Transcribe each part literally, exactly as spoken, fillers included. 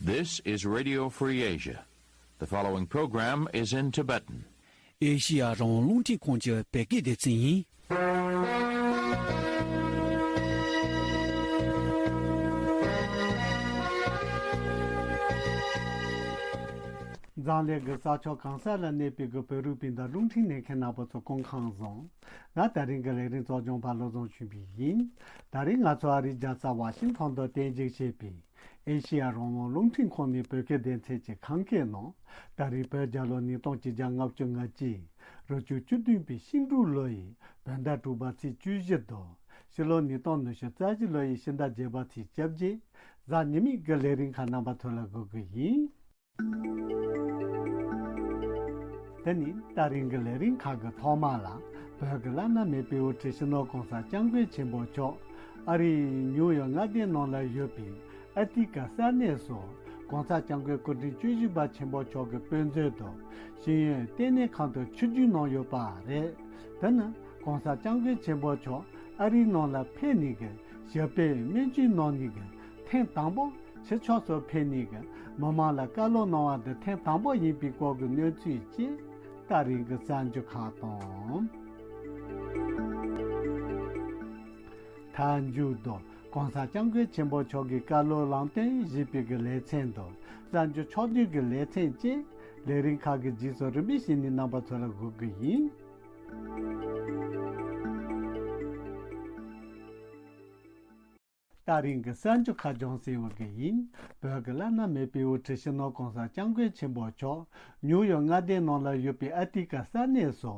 This is Radio Free Asia. The following program is in Tibetan. ཨེ་ཤི་ཡ་རང་དབང་རླུང་འཕྲིན་ཁང་གི་བོད་སྐད་སྡེ་ཚན་ཡིན། འཛམ་གླིང་གི་ས་ཕྱོགས་གང་ས་ལ་གནས་པའི་གི་བོད་རིགས་སྤུན་ཟླ་རླུང་འཕྲིན་ལེན་མཁན་རྣམ་པ་ཚོ་སྐུ་ཁམས་བཟང་། ང་ད་རིང་གི་ལས་རིམ་གཙོ་སྐྱོང་པ་བློ་བཟང་ཆོས་འཕེལ་ཡིན། ད་རིང་ང་ཚོ་ཨ་རིའི་རྒྱལ་ས་ཝ་ཤིང་ཐོན་དུ་རྟེན་གཞི་བྱས་པའི་ཨེ་ཤེ་ཡ་རང་དབང་རླུང་འཕྲིན་ཁང་ནས་བོད་སྐད་སྡེ་ཚན་གྱི་ཁམས་སྐད་ནང་། ད་རེས་བོད་རྒྱལ་ལོ་ཉིས་སྟོང་ཆིག་བརྒྱ་ལྔ་བཅུ་ང་གཅིག་རུ་ཆུ་བཅུ་བདུན་པའི་ཤིང་འབྲུག་ལོ་ཡི་བོད་ཟླ་དྲུག་པ་ཚེས་བཅུ་བཞི་དང་། ཕྱི་ལོ་ཉིས་སྟོང་ཉི་ཤུ་རྩ་བཞི་ལོ་ཡི་ཕྱི་ཟླ་བརྒྱད་པ་ཚེས་བཅོ་བརྒྱད། གཟའ་ཉི་མའི་གི་ལས་རིམ་ཁག་རྣམ་པ་ཚོ་ལ་འགོད་གི་ཡིན། དེ་ནི་ད་རིང་གི་ལས་རིམ་ཁག་གི་ཐོག་མ་ལ། བོད་ཀྱི་བླ་ན་མེད་པའི་དབུ་ཁྲིད་སྤྱི་ནོར་གོང་ས་སྐྱབས་མགོན་ཆེན་པོ་མཆོག་ཨ་རིའི་ཉིའུ་ཡོག་མངའ་སྡེའི་ནང་ལ་ཡོད་པའི་ཨ་ཏི་ཀ་ས་གནས་སུ་གོང་ས་སྐྱབས་མགོན་སྐུ་ཕྲེང་བཅུ་བཞི་པ་ཆེན་པོ་མཆོག་གི་དཔེ་མཛོད་དུ་ཤེས་ཡོན་ལྟེ་གནས་ཁང་དུ་ཆིབས་བསྒྱུར་གནང་ཡོད་པ་རེད། དེ་ནི་གོང་ས་སྐྱབས་མགོན་ཆེན་པོ་མཆོག་ཨ་རིའི་ནང་ལ་ཕེབས་ནས་ཀྱི་ཞབས་པད་སྨན་བཅོས་གནང་ནས་ཀྱི་ཐེངས་དང་པོ་ཕྱི་ཕྱོགས་སུ་ཕེབས་ནས་ཀྱི་མི་མང་ལ་བཀའ་སློབ་གནང་བ་འདི་ཐེངས་དང་པོ་ཡིན་པའི་སྐོར་གྱི་གནས་ཚུལ་བཅས་ད་རིང་གི་གསར་འགྱུར་ཁག་དང་། མཐའ་མཇུག་ཏུ་གོང་ས་སྐྱབས་མགོན་ཆེན་པོ་མཆོག་གིས་བཀའ་སློབ་ལམ་སྟོན་ཞེས་པའི་གི་ལེ་ཚན་དང་གསར་འགྱུར་ཕྱོགས་བསྡུས་ཀྱི་ལེ་ཚན་བཅས་ལས་རིམ་ཁག་གི་རྗེས་སུ་རིམ་པས་བྱས་ནས་རྣམ་པ་ཚོ་ལ་འགོད་གི་ཡིན། ད་རིང་གི་གསར་འགྱུར་ཁག་སྦྱང་ཟིན་པ་གི་ཡིན། བོད་ཀྱི་བླ་ན་མེད་པའི་དབུ་ཁྲིད་སྤྱི་ནོར་གོང་ས་སྐྱབས་མགོན་ཆེན་པོ་མཆོག་ཉིའུ་ཡོག་མངའ་སྡེའི་ནང་ལ་ཡོད་པའི་ཨ་ཏི་ཀ་ས་གནས་སུ་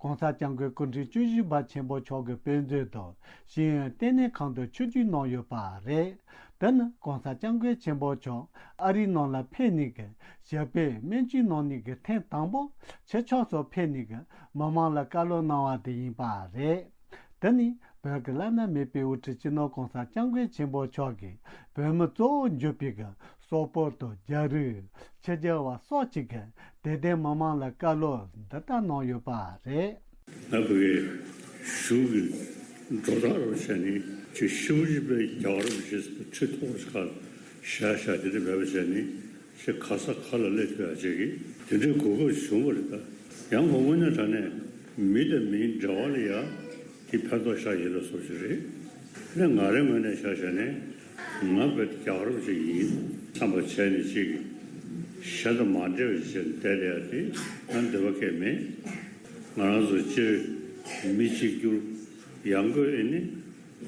གོང་ས་སྐྱབས་མགོན་སྐུ་ཕྲེང་བཅུ་བཞི་པ་ཆེན་པོ་མཆོག་གི་དཔེ་མཛོད་དུ་ཤེས་ཡོན་ལྟེ་གནས་ཁང་དུ་ཆིབས་བསྒྱུར་གནང་ཡོད་པ་རེད། དེ་ནི་གོང་ས་སྐྱབས་མགོན་ཆེན་པོ་མཆོག་ཨ་རིའི་ནང་ལ་ཕེབས་ནས་ཀྱི་ཞབས་པད་སྨན་བཅོས་གནང་ནས་ཀྱི་ཐེངས་དང་པོ་ཕྱི་ཕྱོགས་སུ་ཕེབས་ནས་ཀྱི་མི་མང་ལ་བཀའ་སློབ་གནང་བ་དེ་ཡིན་པ་རེད། དེ་ནི་བོད་ཀྱི་བླ་ན་མེད་པའི་དབུ་ཁྲིད་སྤྱི་ནོར་གོང་ས་སྐྱབས་མགོན་ཆེན་པོ་མཆོག་གིས་བོད་མི་གཙོ་བོ་གྱུར་པའི་གི་སོག་པོ་དང་རྒྱ་རིགས་ཕྱི་རྒྱལ་བ་སོགས་ཀྱི་གི་དད་ལྡན་མི་མང་ལ་བཀའ་སློབ་འདི་ལྟར་གནང་ཡོད་པ་རེད། ང་བོད་ཀྱི་གཞུང་གི་འགྲོ་སྟངས་རབ་བྱས་ནས་ཅིག་ཤི་བོ་ཅིག་པའི་རྒྱ་གར་རབ་བྱས་ཁྲི་ཐོག་ཅིག་ཁར་བཞག་བཞག་དེ་འདྲ་བས་པ་བྱས་ནས་ཞེ་ག་ས་ག་ལ་སླེབས་ཐུབ་ཡ་བྱེད་ཀྱི་དེ་འདྲའི་གོ་སྐབས་བྱུང་བ་རེད། ད་ཡང་གོ་དངོས་གནས་དྲང་གནས་མི་དང་མིའི་འབྲེལ་བ་ལ་ཡ་དེ་ཕན་ཐོགས་ཤ་ཡིན་ལ་སོགས་ཤིག་རེད། ནས་ང་རའི་ངོས་ནས་ཆ་བཞག་ནས་ང་བོད་རྒྱ་གར་ཅིག་ཡིན་བསམ་པ་བྱས་ནས་ཅིག་གཞན་དང་མ་འདྲ་བའི་ཅིག་བྱས་ནས་བསྡད་བསྡད་ཡ་དེ་ང་འདོད་པ་སྐྱེ་མེད། ང་རང་ཚོ་སྤྱིར་མི་གཅིག་གྱུར་ཡང་སྒོས་ཨེ་ནི་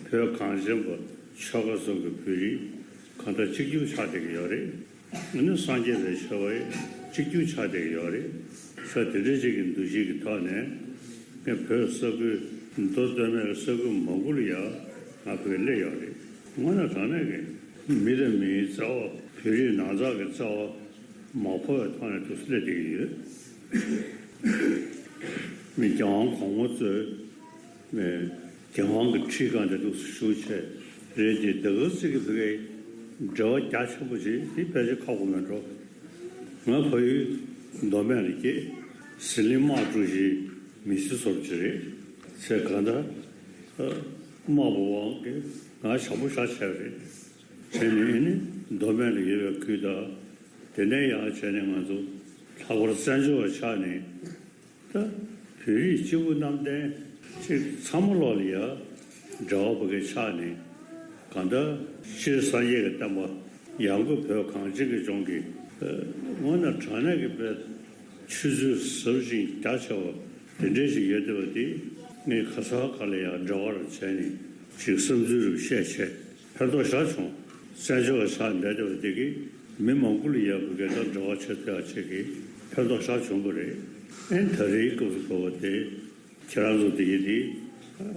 བོད་གངས་ཅན་པ་ཆོལ་ཁ་གསུམ་གྱི་བོད་རིགས་གང་ལྟར་གཅིག་གྱུར་ཆགས་བསྡད་ཀྱི་ཡོད་རེད། ཨ་ནི་སངས་རྒྱས་པའི་ཆོས་པ་ཡང་གཅིག་གྱུར་ཆགས་བསྡད་ཀྱི་ཡོད་རེད། ས་དེ་འདྲ་ཅིག་གི་འདུ་ཤེས་ཀྱི་ཐོག་ནས་ངས་བོད་ས་ཁུལ་མདོ་སྟོད་སྨད་ཀྱི་ས་ཁུལ་མང་པོ་ལ་ཡང་ང་བོད་སླེབས་ཡོད་རེད། དངོས་གནས་དྲང་གནས་ཀྱི་མི་དང་མིའི་རྩ་བ་བོད་རིགས་ནང་ཚགས་ཀྱི་རྩ་བ་མ་ཕོག་པའི་ཐོག་ནས་འདུག་སེ་སླེབས་བསྡད་ཀྱི་ཡོད། མི་རྒྱལ་དབང་གོང་མ་གཙོས་རྒྱལ་དབང་གི་ཁྲི་སྒང་དེ་འདུག་སེ་བཞུགས་བྱས་རེད་དེ། ད་ག་ཟེ་གི་བོད་ཀྱི་འབྲེལ་བ་རྒྱ་ཆེན་པོ་ཞིག་དེ་ཕལ་ཆེར་ཁག་པོ་མེད་འགྲོ། ང་ཕ་ཡུལ་མདོ་སྨད་ལ་སྐྱེས། ཟི་ལིང་དམག་གྲུ་བཞིའི་མི་སེར་ཚོ་ཅིག་རེད། ཚེ་གང་ལྟར་དམག་དཔུང་དབང་གིས་ང་བྱམས་པོ་ཞེ་དྲག་བྱས་པ་རེད། བྱས་ནས་ཨེ་ནི་མདོ་སྨད་ལ་ཡོད་པའི་ཁུལ་དང་དེ་ནས་ཡང་བྱས་ནས་ང་ཚོ་ལྷག་པར་བཙན་བྱོལ་བ་ཆགས་ནས། ད་བོད་རིགས་སྐྱེ་བོ་གནམ་བསྟན་ཅིག་ཚང་མ་ལོག་ལ་ཡ་འབྲེལ་བ་བོད་སྐད་ཆགས་ནས་གང་ལྟར་སྤྱིར་སངས་རྒྱས་ཀྱི་བསྟན་པ་ཡར་འགོ་བོད་གངས་ཅན་གྱི་ལྗོངས་ཀྱི་དངོས་གནས་དྲང་གནས་ཀྱི་དཔེ་ཆུ་ཚོད་ཟབ་ཅིང་རྒྱ་ཆེ་བ་དེ་འདྲས་ཞིག་ཡོད་བསྡད་པ་དེ་ངས་ག་ས་ག་ལ་ཡང་འབྲེལ་བ་རུ་བྱས་ནས་ཅིག་བསམ་ཚུལ་རུ་བཤད་བྱས། ཕན་ཐོགས་ཞེ་དྲག་བྱུང་། བཙན་བྱོལ་བ་ཆགས་བསྡད་བསྡད་པ་དེ་གིས་མི་མང་པོ་ལ་ཡག་པོ་གལ་ཏེ་འབྲེལ་བ་བྱེད་ཐུབ་ཡག་ཅིག་གི་ཕན་ཐོགས་ཞེ་དྲག་བྱུང་བ་རེད། ཨེ་ད་རེས་སྐབས་སུ་བབས་པ་དེ་ཁྱེད་རང་ཚོ་དེ་ཡིན་དེ་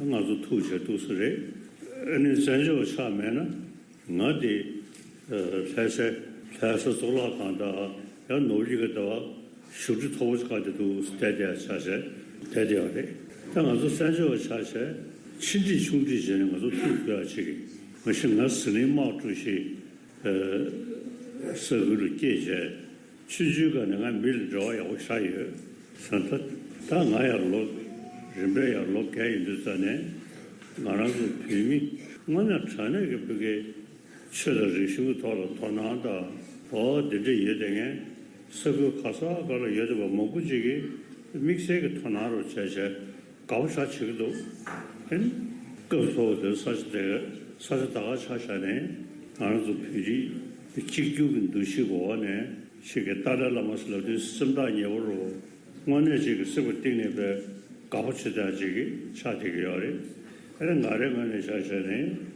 ང་ཚོ་ཐུགས་རྗེ་ཐུགས་སུ་རེད། ཨ་ནི་བཙན་བྱོལ་བ་ཆགས་མེད་ན་ང་དེ་ལྷ་ས་ལྷ་ས་གཙུག་ལག་ཁང་དང་ཡང་ནོར་གྱི་ག་ད་བ། བཞུགས་ཁྲི་མཐོ་པོ་ཅིག་ག་དེ་འདུག་བསྡད་བསྡད་ཡ་ཆ་བྱས་བསྡད་བསྡད་ཡོད་རེད། ད་ང་ཚོ་བཙན་བྱོལ་བ་ཆ་བྱས་ཆུང་འདྲིས་ཆུང་འདྲིས་བྱས་ནས་ང་ཚོ་ཐུག་ཐུབ་ཡ་ཅིག་གི་མ་གཞི་ང་ཟི་ལིང་དམག་གྲུ་བཞི་ས་ཁུལ་ལ་སྐྱེས་བྱས་ཆུང་ཆུང་སྒང་ནས་ང་མི་ལ་འབྲེལ་བ་ཡག་པོ་ཞེ་དྲག་ཡོད་ཟེར། ད་ད་ང་ཡར་ལོ་རིམ་པས་ཡར་ལོ་རྒས་ཡོང་དུས་ཙ་ནས་ང་རང་ཚོ་བོད་མི་དངོས་གནས་དྲང་གནས་ཀྱི་བོད་སྐད་ཆོས་དང་རིག་གཞུང་གི་ཐོག་ལ་དོ་སྣང་དང་ འོ་འདི་འདྲ་ཡོད་དེ། ངས་ས་ཁུལ་ག་ས་ག་ལ་ཡོད་དེ་བ་མང་པོ་ཅིག་གིས་དམིགས་བསལ་གྱི་དོ་སྣང་རུ་བྱས་བྱས་དགའ་པོ་ཞེ་དྲག་བྱེད་ཀྱི་འདུག་ཨེ་ནི་སྐབས་ཐོག་དེ་ས་ཆ་དེ་ས་ཆ་ད་ག་ཆ་བཞག་ནས་ང་རང་ཚོ་བོད་རིགས་གཅིག་གྱུར་གྱི་འདུ་ཤེས་འོག་ནས་ཞིག་གི་ཏཱ་ལའི་བླ་མ་ཟེར་ལབ་དུས་སེམས་ཐག་ཉེ་བོ་རུ། དངོས་གནས་ཅིག་གི་སེམས་ཀྱི་གཏིང་ནས་དཔེ་དགའ་པོ་བྱེད་སྟངས་ཅིག་གི་ཆགས་བསྡད་ཀྱི་ཡོད་རེད། ཨ་ནི་ང་རའི་ངོས་ནས་ཆ་བཞག་ནས་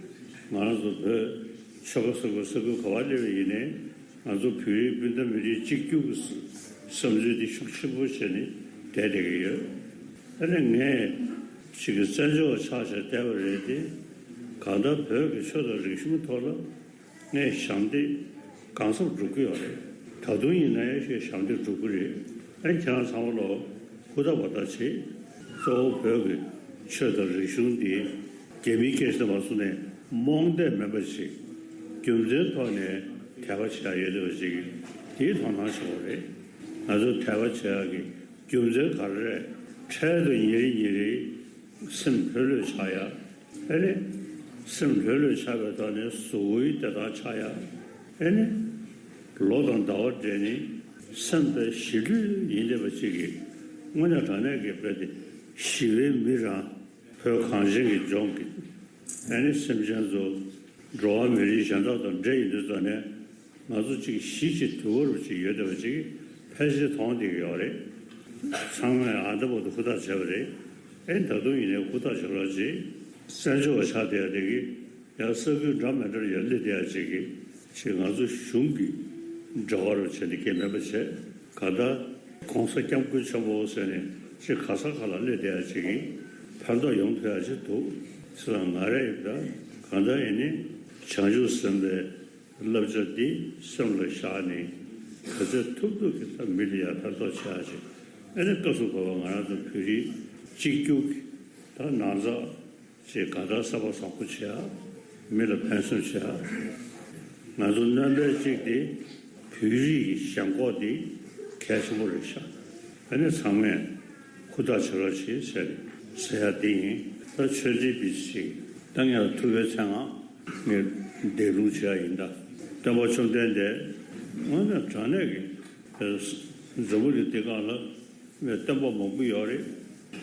ང་རང་ཚོ་བོད་ཆོལ་ཁ་སོ་སོའི་ས་ཁུལ་ག་པར་སླེབས་པ་ཡིན་ནའི་ང་ཚོ་བོད་རིགས་སྤུན་ཟླ་མི་རིགས་གཅིག་གྱུར་གྱི་བསམ་ཚུལ་འདི་ཤུགས་ཆེན་པོ་བྱས་ནས་བསྡད་བསྡད་ཀྱི་ཡོད། ཨ་ནི་ངས་ཅིག་གི་བཙན་བྱོལ་བ་ཆགས་བྱས་བསྡད་པ་རེད་དེ། གང་ལྟར་བོད་ཀྱི་ཆོས་དང་རིག་གཞུང་ཐོག་ལ། ངས་ཞབས་འདེགས་གང་འཚམ་སྒྲུབ་ཀྱི་ཡོད་རེད། ད་དུང་ཡིན་ན་ཡང་ཞེས་ཞབས་འདེགས་སྒྲུབ་ཀྱི་རེད། ཨ་ཁྱེད་རང་ཚང་མ་ལོ་ཧུར་ཐག་བ་ཐག་བྱེད། གཙོ་བོ་བོད་ཀྱི་ཆོས་དང་རིག་གཞུང་འདི་རྒྱ་མིའི་སྐད་ཆ་མ་གསུངས་ནས་རྨོངས་དད་མེད་པ་ཞིག་རྒྱུ་མཚན་ཐོག་ནས་དད་པ་བྱེད་ཡ་ཡོད་བསྡད་པ་ཅིག་དེའི་དོ་སྣང་བྱེད་དགོས་རེད། ང་ཚོ་དད་པ་བྱེད་ཡ་གི་རྒྱུ་མཚན་ག་རེ་རེད། འཕྲལ་དུ་ཉིན་རེ་ཉིན་རེ་སེམས་ལྷོད་ལྷོད་ཆགས་ཡ། ཨེ་ནི། སེམས་ལྷོད་ལྷོད་ཆགས་པའི་ཐོག་ནས་གཟུགས་པོའི་བདེ་ཐང་ཆགས་ཡ། ཨེ་ནི། ལོ་དང་ཟླ་བ་འདྲེས་ནས་སེམས་དཔེ་ཞི་ལྷོད་ཡིན་བསྡད་པ་ཅིག་གིས་དངོས་གནས་དྲང་གནས་ཀྱི་དཔེ་དེ་ཞི་བའི་མི་རང་བོད་གངས་ཅན་གྱི་ལྗོངས་ཀྱི་ཨེ་ནི་སེམས་ཅན་ཚོ་འགྲོ་བ་མི་རིགས་གཞན་དག་དང་འདྲེས་ཡིན་དུས་ཙང་ནས། ང་ཚོ་གཅིག་གཞིས་བྱེས་དུལ་བ་རུ་གཅིག་ཡོད་བསྡད་པ་ཅིག་ཕལ་ཆེར་མཐོང་བསྡད་ཀྱི་ཡོད་རེད། ཚང་མས་ཨ་འདྲ་བོ་དུ་ཧུར་ཐག་བྱས་པ་རེད། ཨེ་ད་དུང་ཡིན་ནའི་ཧུར་ཐག་བྱེད་རོགས་བྱེད། བཙན་བྱོལ་བ་ཆགས་བསྡད་ཡ་དེ་གི་ཡང་ས་ཁུལ་འདྲ་མི་འདྲར་ཡར་སླེབས་བསྡད་ཡ་ཅིག་གི་ཅིག་ང་ཚོ་གཞུང་གི་འབྲེལ་བ་རུ་བྱས་ནས་སྐད་མེད་པ་བྱས། གང་ལྟར་༸གོང་ས་༸སྐྱབས་མགོན་ཆེན་པོ་ཟེར་ནས་ཅིག་ག་ས་ག་ལ་སླེབས་བསྡད་ཡ་ཅིག་གི་ཕན་ཐོགས་ཡོང་ཐུབ་ཡ་ཅིག་འདུག་ཟེར་ང་རེ་ཡིན་ད། གང་ལྟར་ཡིན་ནའི་བྱང་ཆུབ་སེམས་དཔའི་བསླབ་བྱ་འདི་སེམས་ལ་བཞག་ནས་ག་ཚོད་ཐུབ་ཐུབ་ཀྱིས་ད་མི་ལ་ཡང་ཕན་ཐོགས་བྱེད་ཡ་ཅིག་ཨ་ནི་སྐབས་སུ་བབས་པ་ང་རང་ཚོ་བོད་རིགས་གཅིག་གྱུར་གྱི་ད་ནང་ཚགས་ཅིག་གང་ལྟར་གསར་པ་བཟང་པོ་བྱེད་ཡ། མི་ལ་ཕན་སེམས་བྱེད་ཡ། ང་ཚོ་སྣོན་པ་གཅིག་དེ་བོད་རིགས་ཀྱི་ཞེན་ཁོག་དེ་གལ་ཆེན་པོ་རེད་ཤག་ཨ་ནི་ཚང་མས་ཧུར་ཐག་བྱེད་རོགས་བྱེད་ཟེར་ཟེར་ཡ་དེ་ཡིན། ད་ཆོས་འབྲེལ་པི་ཅིག་ད་ངས་ཐུབ་པའི་མཚན་སྔགས་ངས་འདས་ལུང་བྱེད་ཡ་ཡིན་ད། སྟོན་པ་བཅོམ་ལྡན་འདས་དངོས་གནས་དྲང་གནས་ཀྱི་འཛམ་བུ་གླིང་འདི་སྒང་ལ་སྟོན་པ་མང་པོ་ཡོད་རེད།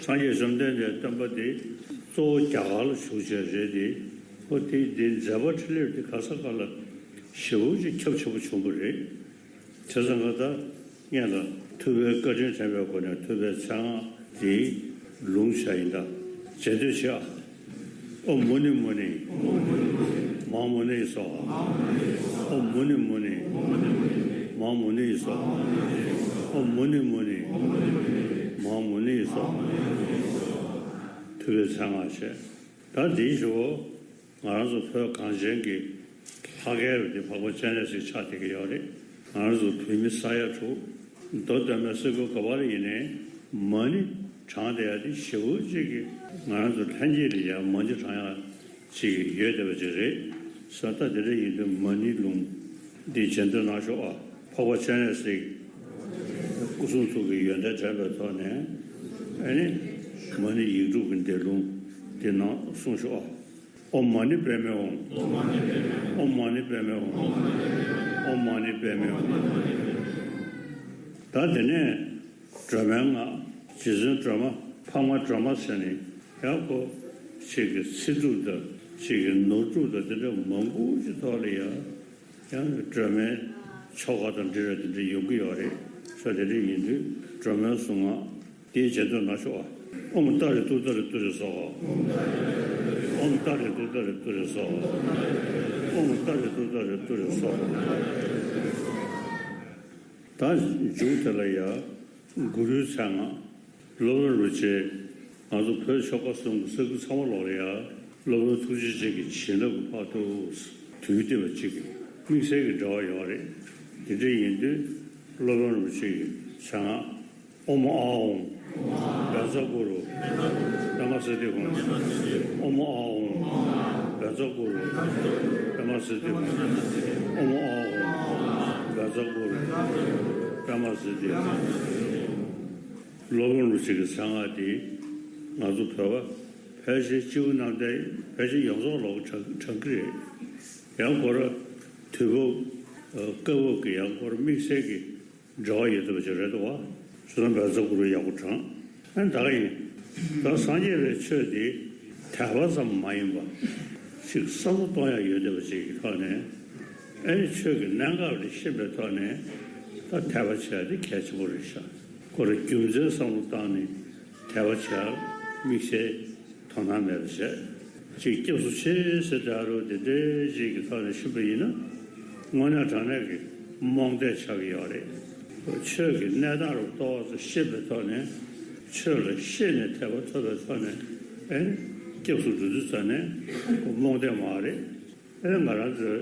སངས་རྒྱས་བཅོམ་ལྡན་འདས་སྟོན་པ་དེ་གཙོ་བོ་རྒྱ་གར་ལ་བཞུགས་བྱས་རེད་དེ། ཁོ་དེ་དེ་མཛད་པ་འཕྲིན་ལས་དེ་ག་ས་ག་ལ་ཞེ་པོ་ཅིག་ཁྱབ་ཆེན་པོ་བྱུང་བ་རེད། བྱས་ཙང་ང་ད་སྔོན་ལ་ཐུབ་པའི་བཀའ་དྲིན་དྲན་པའི་སྒོ་ནས་ཐུབ་པའི་མཚན་སྔགས་དེའི་ལུང་བྱ་ཡིན་ད། རྗེས་ཟློས་བྱེད་ཨ། ཨོཾ་མུ་ནི་མུ་ནི། མ་མུ་ནེ་སྭཱ་ཧཱ། ཨོཾ་མུ་ནི་མུ་ནི། མ་མུ་ནེ་སྭཱ་ཧཱ། ཨོཾ་མུ་ནི་མུ་ནི། མ་མུ་ནེ་སྭཱ་ཧཱ། ཐུབ་པའི་མཚན་སྔགས་བྱས། ད་འདིའི་ཞོར་ང་རང་ཚོ་བོད་གངས་ཅན་གྱི་ལྷ་སྐལ་བ་འདི་འཕགས་པ་སྤྱན་རས་གཟིགས་ཆགས་བསྡད་ཀྱི་ཡོད་རེད། ང་རང་ཚོ་བོད་མི་ས་ཡ་དྲུག་མདོ་སྟོད་སྨད་ས་ཁུལ་ག་པར་ཡིན་ནའི་མ་ཎི་བགྲངས་བསྡད་ཡ་དེ་ཞེ་པོ་ཅིག་གི་ང་རང་ཚོ་ལྷན་སྐྱེས་ལ་ཡང་མ་ཎི་བགྲང་ཡ་ཅིག་ཡོད་བསྡད་པ་ཅིག་རེད། ས་ད་དེ་འདྲ་ཡིན་དུས་མ་ཎི་ལུང་འདི་རྗེས་ཟློས་གནང་ཤོག་ཨ། འཕགས་པ་སྤྱན་རས་གཟིགས་སྐུ་གསུང་ཐུགས་ཀྱི་ཡོན་ཏན་དྲན་པའི་ཐོག་ནས་ཨ་ནི་མ་ཎི་ཡིག་དྲུག་གི་འདས་ལུང་འདི་ནང་གསུངས་ཤོག་ཨ། ཨོཾ་མ་ཎི་པདྨེ་ཧཱུྃ། ཨོཾ་མ་ཎི་པདྨེ་ཧཱུྃ། ཨོཾ་མ་ཎི་པདྨེ་ཧཱུྃ། ད་དེ་ནས་སྒྲོལ་མའི་སྔགས། རྗེ་བཙུན་སྒྲོལ་མ་འཕགས་མ་སྒྲོལ་མ་ཟེར་ནས་ཡང་ཁོ་ཅིག་གི་ཚེ་སྒྲུབ་དང་ཅིག་གི་ནོར་སྒྲུབ་དང་དེ་འདྲ་མང་པོ་ཅིག་ཐོག་ལ་ཡང་ཡང་སྒྲོལ་མའི་ཆོ་ག་དང་འབྲེལ་བའི་དེ་འདྲ་ཡོང་གི་ཡོད་རེད། ས་དེ་འདྲ་ཡིན་དུས་སྒྲོལ་མའི་གཟུངས་སྔགས་དེའི་རྗེས་ཟློས་གནང་ཤོག་ཨ། ཨོཾ་ཏཱ་རེ་ཏུཏྟཱ་རེ་ཏུ་རེ་སྭཱ་ཧཱ། ཨོཾ་ཏཱ་རེ་ཏུཏྟཱ་རེ་ཏུ་རེ་སྭཱ་ཧཱ། ཨོཾ་ཏཱ་རེ་ཏུཏྟཱ་རེ་ཏུ་རེ་སྭཱ་ཧཱ། ད་མཇུག་དེ་ལ་ཡ་གུ་རུའི་མཚན་སྔགས། སློབ་དཔོན་རིན་པོ་ཆེ་ང་ཚོ་བོད་ཆོལ་ཁ་གསུམ་གྱི་ས་ཁུལ་ཚང་མ་ལོག་ལ་ཡ་སློབ་དཔོན་ཐུགས་རྗེ་ཅན་གྱི་བྱིན་རླབས་ཀྱི་བར་དུ་དུས་གཏད་པ་གཅིག་གི་དམིགས་བསལ་གྱི་འབྲེལ་བ་ཡོད་རེད། དེ་འདྲ་ཡིན་དུས་སློབ་དཔོན་རིན་པོ་ཆེ་གི་མཚན་སྔགས། ཨོཾ་ཨཱཿཧཱུྃ། བཛྲ་གུ་རུ། པདྨ་སིདྡྷི་ཧཱུྃ། ཨོཾ་ཨཱཿཧཱུྃ། བཛྲ་གུ་རུ། པདྨ་སིདྡྷི་ཧཱུྃ། ཨོཾ་ཨཱཿཧཱུྃ། བཛྲ་གུ་རུ། པདྨ་སིདྡྷི་ཧཱུྃ། སློབ་དཔོན་རིན་པོ་ཆེ་གི་མཚན་སྔགས་དེ་ང་ཚོ་བོད་པ་ཕལ་ཆེར་སྤྱི་བོ་གནམ་བསྟན་ཕལ་ཆེར་ཡོངས་རྫོགས་ལོག་གི་བགྲང་བགྲང་གི་རེད། ཡང་སྐོར་དུས་བབ་ སྐབས་བབ་ཀྱི་ཡང་སྐོར་དམིགས་བསལ་གྱི་འབྲེལ་བ་ཡོད་བསྡད་པ་ཅིག་རེད་འདུག་བ། བྱས་ཙང་འབད་རྩོལ་ཁོ་རང་ཡག་པོ་དྲངས། ཨ་ནི་ད་ག་ཡིན། ད་སངས་རྒྱས་པའི་ཆོས་འདི་དད་པ་ཙམ་མ་ཡིན་པ། ཅིག་བསམ་བློ་གཏོང་ཡག་ཡོད་བསྡད་པ་ཅིག་གི་ཐོག་ནས། ཨ་ནི་ཆོས་ཀྱི་གནད་འགག་རེ་ཤེས་པའི་ཐོག་ནས། ད་དད་པ་བྱེད་ཡག་དེ་གལ་ཆེན་པོ་རེད་ཤག་ཁོ་རང་རྒྱུ་མཚན་བསམ་བློ་བཏང་ནས་དད་པ་བྱེད་ཡག་དམིགས་བསལ་དོ་སྣང་མེད་པ་བྱས། ཅིག་སྐྱབས་སུ་མཆི་ཟེར་ཏེ་ཨ་རོ་དེ་འདྲའི་ཞིག་གི་ཐོག་ནས་ཞུས་པ་ཡིན་ན། དངོས་གནས་དྲང་གནས་ཀྱི་རྨོངས་དད་ཆགས་ཀྱི་ཡོད་རེད། ཆོས་ཀྱི་གནས་སྟངས་རུ་ཏོག་ཙམ་ཤེས་པའི་ཐོག་ནས། ཆོས་ལ་ཤེས་ནས་དད་པ་ཐོབ་པའི་ཐོག་ནས། ཨེ། སྐྱབས་སུ་འགྲོ་དུས་ཙ་ནས་རྨོངས་དད་མ་རེད། ཨེ། ང་རང་ཚོའི་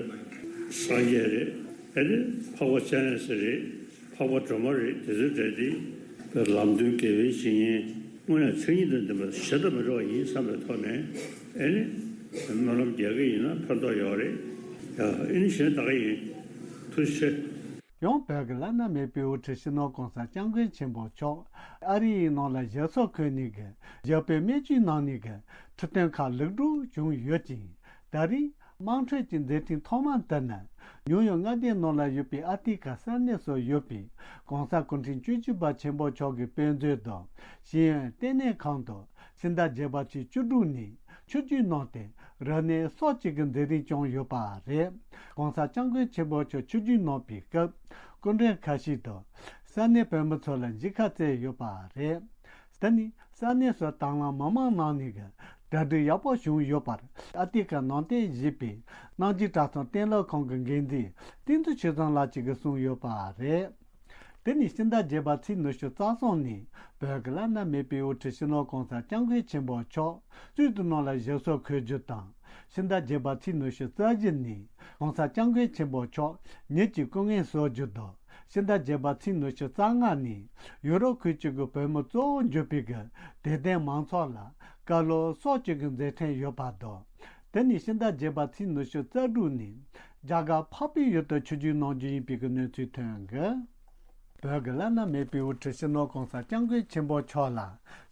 སངས་རྒྱས་རེད། ཨེ་ནི་འཕགས་པ་སྤྱན་རས་གཟིགས་རེད། འཕགས་པ་སྒྲོལ་མ་རེད། དེ་ཚོའི་གྲས་དེ་བའི་ལམ་སྟོན་དགེ་བའི་བཤེས་གཉེན། དངོས་གནས་མཚན་ཉིད་དང་ལྡན་པ་ཞེ་དྲག་མི་འདྲ་བ་ཡིན་བསམ་པའི་ཐོག་ནས། ཨེ་ནི་སྨོན་ལམ་རྒྱག་གི་ཡིན་ན་ཕན་ཐོགས་ཡོད་རེད། ཡ། ཨེ་ནི་གཞན་དག་ཡིན། ཐུགས་རྗེ་ཆེ། ཡང་བོད་ཀྱི་བླ་ན་མེད་པའི་དབུ་ཁྲིད་སྤྱི་ནོར་༸གོང་ས་༸སྐྱབས་མགོན་ཆེན་པོ་མཆོག་ཨ་རི་ཡི་ནང་ལ་ཞབས་སོར་འཁོད་ནས་ཀྱི་རྒྱལ་པོའི་སྨན་བཅོས་གནང་ནས་ཀྱི་ཁྲིད་སྟོན་ཁག་ལེགས་གྲུབ་བྱུང་ཡོད་ཅིང་། ད་རེས་དམངས་ཁྲོད་ཀྱི་མཛད་འཕྲིན་ཐོག་མ་དེ་ནི་ནིའུ་ཡོག་མངའ་སྡེའི་ནང་ལ་ཡོད་པའི་ཨ་ཏི་ཀ་ས་གནས་སུ་ཡོད་པའི་༸གོང་ས་སྐུ་ཕྲེང་བཅུ་བཞི་པ་ཆེན་པོ་མཆོག་གི་དཔེ་མཛོད་དང་ཤེས་ཡོན་ལྟེ་གནས་ཁང་དུ་ཕྱི་ཟླ་བརྒྱད་པ་ཚེས་བཅུ་དྲུག་ནས་ཆོས་བརྒྱུད་གནང་སྟེ་རིག་གནས་གསོ་བཅོས་ཀྱི་མཛད་རིམ་བསྐྱངས་ཡོད་པ་རེད། ༸གོང་ས་༸སྐྱབས་མགོན་ཆེན་པོ་མཆོག་ཆོས་བརྒྱུད་གནང་པའི་སྐབས་སྐུ་མགྲོན་ཁ་ཤས་དང་ས་གནས་བོད་མི་ཚོ་ལ་མཇལ་ཁ་བསྩལ་ཡོད་པ་རེད། དེ་ནི་ས་གནས་སུ་དང་བླངས་མི་མང་ནང་ནས་ཀྱི་གྲ་སྒྲིག་ཡག་པོ་བྱུང་ཡོད་པར་ཨ་ཏི་ཀ་ནང་རྟེན་བཞེས་པའི་གནང་སྦྱིན་གྲྭ་ཚང་གཏན་སློབ་ཁང་གི་འགན་འཛིན་བསྟན་འཛིན་ཆོས་བཟང་ལགས་ཀྱིས་གསུངས་ཡོད་པ་རེད། དེ་ནི་ཕྱི་ཟླ་བརྒྱད་པ་ཚེས་ཉི་ཤུ་རྩ་གསུམ་ནས་བོད་ཀྱི་བླ་ན་མེད་པའི་དབུ་ཁྲིད་སྤྱི་ནོར་༸གོང་ས་༸སྐྱབས་མགོན་ཆེན་པོ་མཆོག་སུད་སི་ནང་ལ་ཞབས་སོར་འཁོད་རྒྱུ་དང་། ཕྱི་ཟླ་བརྒྱད་པ་ཚེས་ཉི་ཤུ་རྩ་བཞི་ནས་༸གོང་ས་༸སྐྱབས་མགོན་ཆེན་པོ་མཆོག་ཉིད་ཀྱི་སྐུ་ངལ་གསོ་རྒྱུ་དང་། ཕྱི་ཟླ་བརྒྱད་པ་ཚེས་ཉི་ཤུ་རྩ་ལྔ་ནས་ཡུ་རོབ་ཁུལ་གཅིག་གི་བོད་མི་གཙོ་བོ་གྱུར་པའི་གི་དད་ལྡན་མང་ཚོགས་ལ་བཀའ་སློབ་གསོ་བཅོས་ཀྱི་མཛད་འཕྲིན་ཡོད་པ་དང་། དེ་ནི་ཕྱི་ཟླ་བརྒྱད་པ་ཚེས་ཉི་ཤུ་རྩ་དྲུག་ནས་རྒྱ་གར་འཕགས་པའི་ཡུལ་དུ་ཆིབས་བསྒྱུར་གནང་རྒྱུ་ཡིན་པའི་གི་གནས་ཚུལ་ཐོན་གི། བོད་ཀྱི་བླ་ན་མེད་པའི་དབུ་ཁྲིད་སྤྱི་ནོར་༸གོང་ས་༸སྐྱབས་མགོན་ཆེན་པོ་མཆོག་ལ་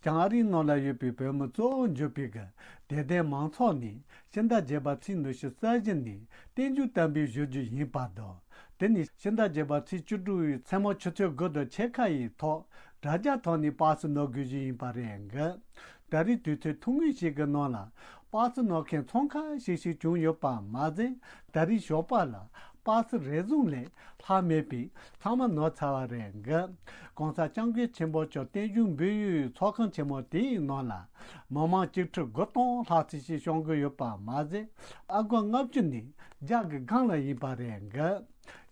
བྱང་ཨ་རིའི་ནང་ལ་ཡོད་པའི་བོད་མི་གཙོ་བོ་གྱུར་པའི་གི་དད་ལྡན་མང་ཚོགས་ནས་ཕྱི་ཟླ་བརྒྱད་པ་ཚེས་ཉི་ཤུ་རྩ་བཞི་ནས་རྟེན་འབྱུང་དམ་པའི་ཞུ་རྒྱུ་ཡིན་པ་དང་། དེ་ནི་ཕྱི་ཟླ་བརྒྱད་པ་ཚེས་བཅུ་དྲུག་པའི་མཚན་མོ་ཆུ་ཚོད་དགུ་དང་ཕྱེད་ཀ་ཡི་ཐོག་དྲ་རྒྱ་ཐོག་ནས་པར་སི་ནོར་དགོས་རྒྱུ་ཡིན་པ་རེད་འགི། ད་རེས་དུས་ཚོད་ཐུང་ངུ་ཞིག་གི་ནང་ལ་པར་སི་ནོར་མཁན་ཚོང་ཁང་ཞིག་ཞིག་བྱུང་ཡོད་པ་མ་ཟད། ད་རེས་ཞོགས་པ་ལ་པར་སི་རེ་ཟུང་ལས་ལྷག་མེད་པའི་ཚང་མ་ནོར་ཚར་བ་རེད་འགི། ༸གོང་ས་༸སྐྱབས་མགོན་ཆེན་པོ་མཆོག་རྟེན་འབྱུང་འབུལ་ཡུལ་ཚོགས་ཁང་ཆེན་མོ་དེའི་ནང་ལ་མི་མང་བཅུ་ཁྲི་དགུ་སྟོང་ལྷག་ཙམ་ཞིག་བཤོམ་གི་ཡོད་པ་མ་ཟད། ཨ་སྒོར་ལྔ་བཅུ་ནས་བརྒྱ་གི་སྒང་ལ་ཡིན་པ་རེད་འགི།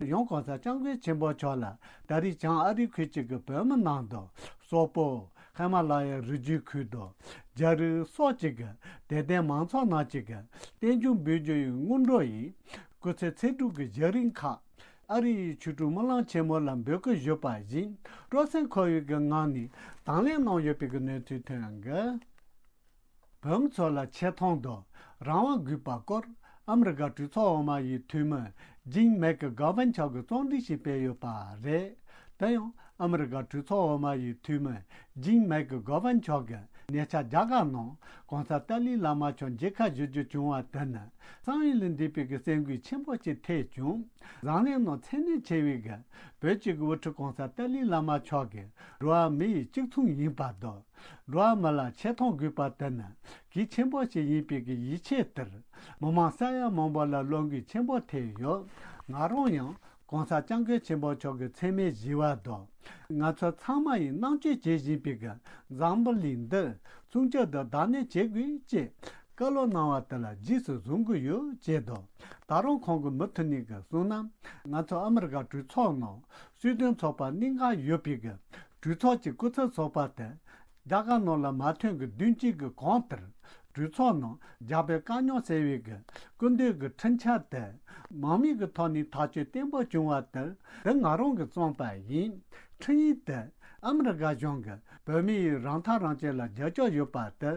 ཡང་༸གོང་ས་༸སྐྱབས་མགོན་ཆེན་པོ་མཆོག་ལ་ད་རེས་བྱང་ཨ་རི་ཁུལ་གཅིག་གི་བོད་མི་རྣམས་དང་སོག་པོ། ཧི་མ་ལ་ཡའི་རི་རྒྱུད་ཁུལ་དང་རྒྱ་རིགས་སོགས་གཅིག་གི་དད་ལྡན་མང་ཚོགས་རྣམས་གཅིག་གི་རྟེན་འབྱུང་འབུལ་རྒྱུ་ཡི་སྔོན་འགྲོ་ཡིས་སྐུ་ཚེ་ཚེ་སྒྲུབ་ཀྱི་བཞེས་རིམ་ཁག་ཨ་རི་ཡི་ཆོས་དྲུག་སྨོན་ལམ་ཆེན་མོ་ལ་འབུལ་སྐུལ་ཞུས་པ་བཞིན་སྤྲོ་སེམས་འཁོལ་བའི་གི་ངང་ནས་དང་ལེན་གནང་ཡོད་པའི་གི་གནས་ཚུལ་ཐོན་གི། བོད་མི་ཚོ་ལ་ཆེ་མཐོང་དང་རང་དབང་དགོས་པ་སྐོར་ཨ་མི་རི་ཀ་གྲོས་ཚོགས་འོག་མ་ཡི་འཐུས་མི་ཇིམ་མེག་གྷོ་ཝན་མཆོག་གིས་རྩོམ་སྒྲིག་ཞིག་སྤེལ་ཡོད་པ་རེད། དེ་ཡང་ཨ་མི་རི་ཀ་གྲོས་ཚོགས་འོག་མ་ཡི་འཐུས་མི་ཇིམ་མེག་གྷོ་ཝན་མཆོག་གིས་ཉེ་ཆར་རྒྱ་གར་ནང་༸གོང་ས་ཏཱ་ལའི་བླ་མ་མཆོག་མཇལ་ཁ་ཞུ་རྒྱུ་བྱུང་བ་དེ་ནི་བསམ་ཡུལ་ལས་འདས་པའི་གི་སེམས་འགུལ་ཆེན་པོ་ཞིག་ཐེབས་བྱུང་། བཟང་ལན་ནང་མཚན་གནས་ཆེ་བའི་གི་བོད་ཀྱི་དབུ་ཁྲིད་༸གོང་ས་ཏཱ་ལའི་བླ་མ་མཆོག་གིས་འགྲོ་བ་མི་ཡི་གཅིག་མཚུངས་ཡིན་པ་དང་། འགྲོ་བ་མི་ལ་ཆེ་མཐོང་དགོས་པ་དེ་ནི་གལ་ཆེན་པོ་ཞིག་ཡིན་པའི་གི་ཡིད་ཆེས་དེར་མི་མང་ས་ཡ་མང་པོ་ལ་བློ་འགུལ་ཆེན་པོ་ཐེབས་ཡོད། ང་རང་ཡང་༸གོང་ས་༸སྐྱབས་མགོན་ཆེན་པོ་མཆོག་གི་མཚན་སྨད་ཞུས་པ་དང་། ང་ཚོ་ཚང་མ་ཡིས་སྣང་མཆེད་བྱེད་བཞིན་པའི་གི་འཛམ་བུ་གླིང་འདི་སྲུང་སྐྱོབ་དང་བདག་གཉེར་བྱེད་དགོས་ཅེས་བཀའ་སློབ་གནང་བ་དེ་ལ་རྗེས་སུ་བཟུང་གི་ཡོད་ཅེས་དང་། ད་རུང་ཁོང་གིས་མུ་མཐུད་ནས་གི་གསུངས་ན། ང་ཚོ་ཨ་མི་རི་ཀ་གྲོས་ཚོགས་ནང་སྲིད་དོན་ཚོགས་པ་གནད་འགག་ཡོད་པའི་གི་གྲོས་ཚོགས་ཀྱི་སྐུ་ཚབ་ཚོགས་པ་དེ་རྒྱ་གར་ནང་ལ་མ་ཐོན་གི་བདུན་གཅིག་གི་གོང་ལྟར་གྲོས་ཚོགས་ནང་རྒྱ་བོད་དཀའ་རྙོག་སེལ་བའི་གི་སྐུ་མདུན་གི་འཕྲིན་བཅར་དེ་མང་མོས་ཀྱི་ཐོག་ནས་ཐག་གཅོད་བརྟན་པོ་བྱུང་བ་དེར་དེ་ང་རང་གིས་བརྩམས་པ་ཡིན། འཕྲིན་ཡིག་དེ་ཨ་མི་རི་ཀ་གཞུང་གིས་བོད་མི་ཡི་རང་ཐག་རང་གཅོད་ལ་རྒྱབ་སྐྱོར་ཡོད་པ་དེ་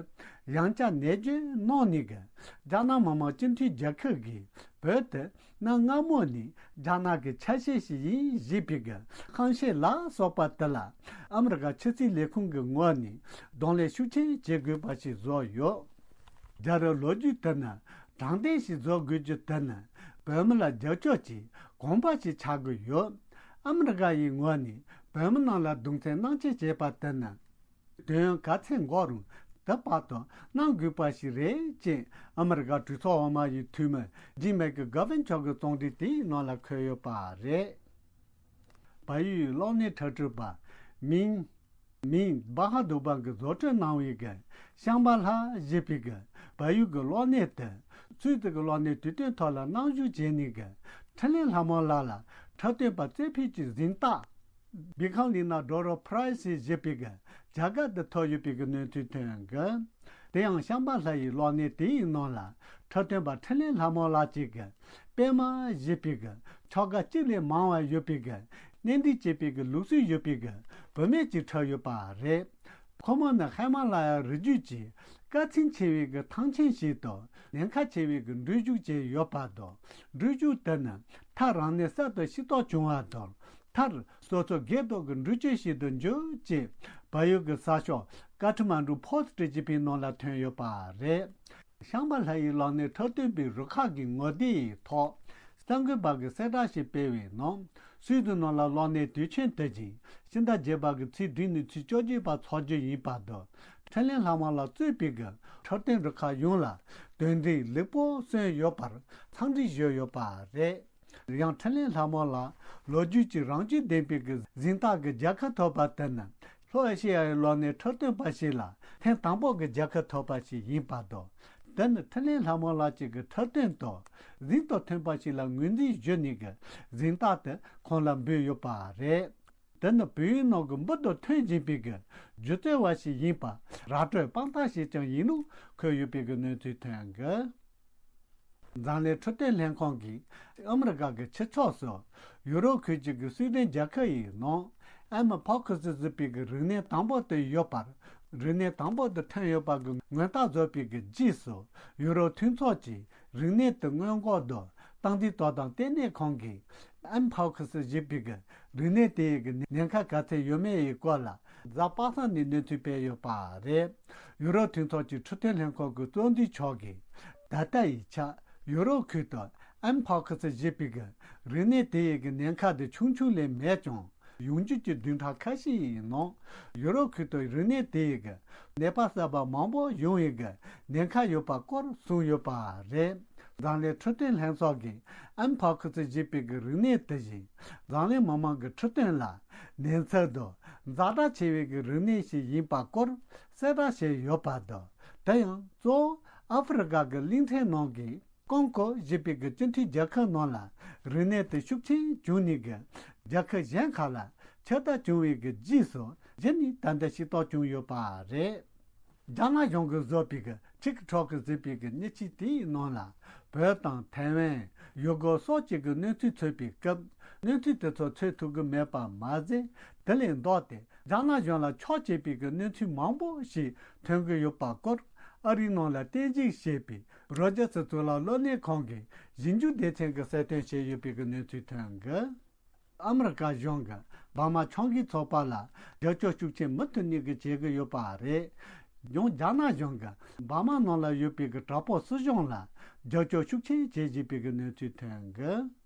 ཡང་བསྐྱར་ནན་བརྗོད་གནང་ནས་གི་རྒྱ་ནག་མི་དམངས་སྤྱི་མཐུན་རྒྱལ་ཁབ་ཀྱིས་བོད་དེ་གནའ་སྔ་མོ་ནས་རྒྱ་ནག་གི་ཆ་ཤས་ཤིག་ཡིན་ཞེས་པའི་གི་ཁ་བཤད་ལ་སོགས་པ་དེ་ལ་ཨ་མི་རི་ཀ་ཕྱི་སྲིད་ལས་ཁུངས་ཀྱི་ངོས་ནས་གདོང་ལེན་ཤུགས་ཆེན་བྱེད་དགོས་པ་ཞིག་བཟོས་ཡོད། རྒྱལ་རབས་ལོ་རྒྱུས་དེ་ནི་དྲང་བདེན་ཞིག་བཟོ་དགོས་རྒྱུ་དེ་ནི་བོད་མི་ལ་རྒྱབ་སྐྱོར་གྱིས་ གོམ་པ་ཞིག་ཆགས་ཀྱི་ཡོད། ཨ་མི་རི་ཀ་ཡི་ངོས་ནས་བོད་མི་རྣམས་ལ་གདུང་སེམས་མཉམ་སྐྱེད་བྱས་པ་དེ་ནི། དུས་ཡུན་ག་ཚད་འགོར་རུང་དེ་བར་དུ་གནང་དགོས་པ་ཞིག་རེད་ཅེས་ཨ་མི་རི་ཀ་གྲོས་ཚོགས་འོག་མ་ཡི་འཐུས་མི་ཇིམ་མེག་གི་གྷ་ཝིན་མཆོག་གི་གསུང་འཕྲིན་དེའི་ནང་ལ་འཁོད་ཡོད་པ་རེད། བལ་ཡུལ་གློག་བརྙན་འཁྲབ་སྟོན་པ་མིང་མིང་སྦ་ཧ་དུ་བང་གིས་བཟོ་སྐྲུན་གནང་བའི་གི་ཤམ་བྷ་ལ་ཞེས་པའི་གི་བལ་ཡུལ་གྱི་གློག་བརྙན་དེ་སུད་སི་གི་གློག་བརྙན་དུས་སྟོན་ཐོག་ལ་གནང་བཞུགས་བྱས་ནས་གི་འཕྲིན་ལས་ལྷ་མོ་ལགས་ལ་འཁྲབ་སྟོན་པ་རྩེ་ཕུད་ཀྱི་གཟེངས་རྟགས་བི་ཁང་ལི་ན་ཌོ་རོ་ཕ་རའི་སི་ཞེས་པའི་གི་བྱ་དགའ་དེ་ཐོབ་ཡོད་པའི་གི་གནས་ཚུལ་ཐོན་གི། དེ་ཡང་ཤམ་བྷ་ལ་ཡི་གློག་བརྙན་དེའི་ནང་ལ་འཁྲབ་སྟོན་པ་འཕྲིན་ལས་ལྷ་མོ་ལགས་ཀྱིས་གི་པད་མ་ཞེས་པའི་གི་ཆོལ་ཁ་གཅིག་ལས་མང་བ་ཡོད་པའི་གི་གནས་འདྲེན་བྱེད་པའི་གི་ལུགས་སྲོལ་ཡོད་པའི་གི་བུད་མེད་ཅིག་འཁྲབ་ཡོད་པ་རེད། ཁོ་མོ་ནི་ཧི་མ་ལ་ཡ་རི་རྒྱུད་ཀྱི་དཀའ་ཚེགས་ཆེ་བའི་གི་ཐང་ཆེན་ཞིག་ཏུ་ཉེན་ཁ་ཆེ་བའི་གི་འགྲུལ་བཞུད་བྱས་ཡོད་པ་དང་། འགྲུལ་བཞུད་དེ་ནི་མཐར་རང་ཉིད་གསར་དུ་ཤེས་རྟོགས་བྱུང་བ་དང་། མཐར་སོ་སོ་སྒེར་དུ་གི་འགྲུལ་སྐྱོད་བྱེད་དུ་འཇུག་ཅེས་བལ་ཡུལ་གྱི་གསར་ཤོག་ཀ་ཐ་མན་གྲུ་ཕོ་སི་ཊི་ཅེས་པའི་ནང་ལ་ཐོན་ཡོད་པ་རེད། ཤམ་བྷ་ལ་ཡི་གློག་བརྙན་འཁྲབ་སྟོན་པའི་རུ་ཁག་གི་ངོ་དེབ་ཡི་ཐོག་གསར་འགོད་པ་གིས་གསལ་བསྒྲགས་ཤིག་སྤེལ་བའི་ནང་། སུད་སི་ནང་ལ་གློག་བརྙན་དུས་ཆེན་དེ་བཞིན་ཕྱི་ཟླ་བརྒྱད་པ་གི་ཚེས་བདུན་ནས་ཚེས་བཅོ་བརྒྱད་བར་འཚོགས་རྒྱུ་ཡིན་པ་དང་། འཕྲིན་ལས་ལྷ་མོ་ལགས་གཙོས་པའི་གི་འཁྲབ་སྟོན་རུ་ཁག་ཡོངས་ལ་དོན་འགྲིག་ལེགས་པོ་སོན་ཡོད་པར་འཚམས་འདྲི་ཞུས་ཡོད་པ་རེད། ཡང་འཕྲིན་ལས་ལྷ་མོ་ལགས་ལོ་རྒྱུས་ཀྱི་རང་བཞིན་ལྡན་པའི་གི་གཟེངས་རྟགས་ཀྱི་རྒྱལ་ཁ་ཐོབ་པ་དེ་ནི་ལྷོ་ཨེ་ཤེ་ཡ་ཡི་གློག་བརྙན་འཁྲབ་སྟོན་པ་ཞིག་ལ་ཐེངས་དང་པོ་གི་རྒྱལ་ཁ་ཐོབ་པ་ཞིག་ཡིན་པ་དང་། དེ་ནི་འཕྲིན་ལས་ལྷ་མོ་ལགས་ཀྱི་གི་འཁྲབ་སྟོན་དང་གཟེངས་རྟགས་ཐོན་པ་ཞིག་ལ་ངོས་འཛིན་ཞུས་ནས་གི་གཟེངས་རྟགས་དེ་ཁོང་ལ་འབུལ་ཡོད་པ་རེད། དེ་ནི་བོད་ཡིག་ནང་གི་འབུར་དུ་ཐོན་བཞིན་པའི་གི་སྒྱུ་རྩལ་བ་ཞིག་ཡིན་པ་ར་སྤྲོད་དཔང་རྟགས་ཤིག་ཀྱང་ཡིན་ལུགས་འཁོད་ཡོད་པའི་གི་གནས་ཚུལ་ཐོན་གི། འཛམ་གླིང་འཕྲོད་བསྟེན་ལྷན་ཁང་གིས་ཨ་མི་རི་ཀ་གི་ཕྱི་ཕྱོགས་སུ་ཡུ་རོབ་ཁུལ་གྱི་གི་སུའེ་ཏན་རྒྱལ་ཁབ་ཡི་ནང་ཨེམ་པོ་ཁུ་སི་ཟེར་བའི་གི་རིག་གནས་དང་པོ་དེ་ཡོད་པར། རིག་གནས་དང་པོ་དེ་ཐོན་ཡོད་པ་གི་མངོན་རྟགས་བཟོ་བའི་གི་རྗེས་སུ་ཡུ་རོབ་མཐུན་ཚོགས་ཀྱིས་རིག་གནས་དེ་སྔོན་འགོག་དང་སྟངས་འཛིན་དོ་དམ་ལྟེ་གནས་ཁང་གིས་ཨེམ་པོ་ཁུ་སི་ཞེས་པའི་གི་རིག་གནས་དེ་ཡི་གི་ཉེན་ཁ་ག་ཚད་ཡོད་མེད་ཡི་སྐོར་ལ་གཟའ་པ་སངས་ནས་གནས་ཚུལ་སྤེལ་ཡོད་པ་རེད། ཡུ་རོབ་མཐུན་ཚོགས་ཀྱི་འཕྲོད་བསྟེན་ལྷན་ཁང་གི་གཙོ་འཛིན་མཆོག་གིས་ད་ལྟ་ཡི་ཆར་ཡུ་རོབ་ཁུལ་དུ་ཨེམ་པོ་ཁུ་སི་ཞེས་པའི་གི་རིག་གནས་དེ་ཡི་གི་ཉེན་ཁ་དེ་ཆུང་ཆུང་ལས་མེད་ཀྱང་། ཡོང་རྒྱུ་གྱི་བདུན་ཕྲག་ཁ་ཤས་ཡི་ནང་ཡུ་རོབ་ཁུལ་དུ་རིག་གནས་དེ་ཡི་གི་ནད་པ་གསར་པ་མང་པོ་ཡོང་ཡི་གི་ཉེན་ཁ་ཡོད་པ་སྐོར་གསུངས་ཡོད་པ་རེད། འཛམ་གླིང་འཕྲོད་བསྟེན་ལྷན་ཚོགས་ཀྱིས་ཨེམ་པོ་ཁུ་སི་ཞེས་པའི་གི་རིག་གནས་དེ་བཞིན་འཛམ་གླིང་མི་མང་གི་འཕྲོད་བསྟེན་ལ་ནན་ཚད་དང་ཛ་དྲག་ཆེ་བའི་གི་རིག་གནས་ཤིག་ཡིན་པ་སྐོར་གསལ་བསྒྲགས་བྱས་ཡོད་པ་དང་། དེ་ཡང་གཙོ་བོ་ཨ་ཧྥེ་རི་ཀ་གི་གླིང་ཕྲན་ནང་གི་ཀོང་ཀོ་ཞེས་པའི་གི་སྤྱི་མཐུན་རྒྱལ་ཁབ་ནང་ལ་རིག་གནས་དེ་ཤུགས་ཆེན་བྱུང་ནས་གི་རྒྱལ་ཁབ་གཞན་ཁག་ལ་ཁྱབ་གདལ་བྱུང་བའི་གི་རྗེས་སུ་གཞི་ནས་ད་ལྟ་ཤེས་རྟོགས་བྱུང་ཡོད་པ་རེད། རྒྱ་ནག་གཞུང་གིས་བཟོས་པའི་གི་ཊིག་ཊོག་ཟེར་བའི་གི་མྱི་ཆས་དེའི་ནང་ལ་བོད་དང་ཐའེ་ཝན། ཡུ་གུར་སོགས་ཀྱི་གི་གནས་ཚུལ་འཚོལ་བའི་སྐབས་གནས་ཚུལ་དེ་ཚོ་འཚོལ་ཐུབ་ཀྱི་མེད་པ་མ་ཟད། དེ་ལས་ལྡོག་སྟེ་རྒྱ་ནག་གཞུང་ལ་ཕྱོགས་གཅིག་པའི་གི་གནས་ཚུལ་མང་པོ་ཞིག་ཐོན་གྱི་ཡོད་པ་སྐོར་ཨ་རིའི་ནང་ལ་བརྟན་བཞུགས་བྱས་པའི་རོ་ཇར་སི་གཙུག་ལག་སློབ་གཉེར་ཁང་གི་ཞིབ་འཇུག་སྡེ་ཚན་གྱིས་གསལ་སྟོན་བྱས་ཡོད་པའི་གི་གནས་ཚུལ་ཐོན་གི། ཨ་མི་རི་ཀ་གཞུང་གིས་འབར་མ་ཕྱོགས་འགལ་ཚོགས་པ་ལ་རྒྱབ་སྐྱོར་ཤུགས་ཆེན་མུ་མཐུད་ནས་ཀྱི་བྱེད་ཀྱི་ཡོད་པ་རེད། ཡང་རྒྱ་ནག་གཞུང་གིས་འབར་མ་ནང་ལ་ཡོད་པའི་གི་དྲག་པོ་སྲིད་གཞུང་ལ་རྒྱབ་སྐྱོར་ཤུགས་ཆེན་བྱེད་བཞིན་པའི་གི་གནས་ཚུལ་ཐོན་གི།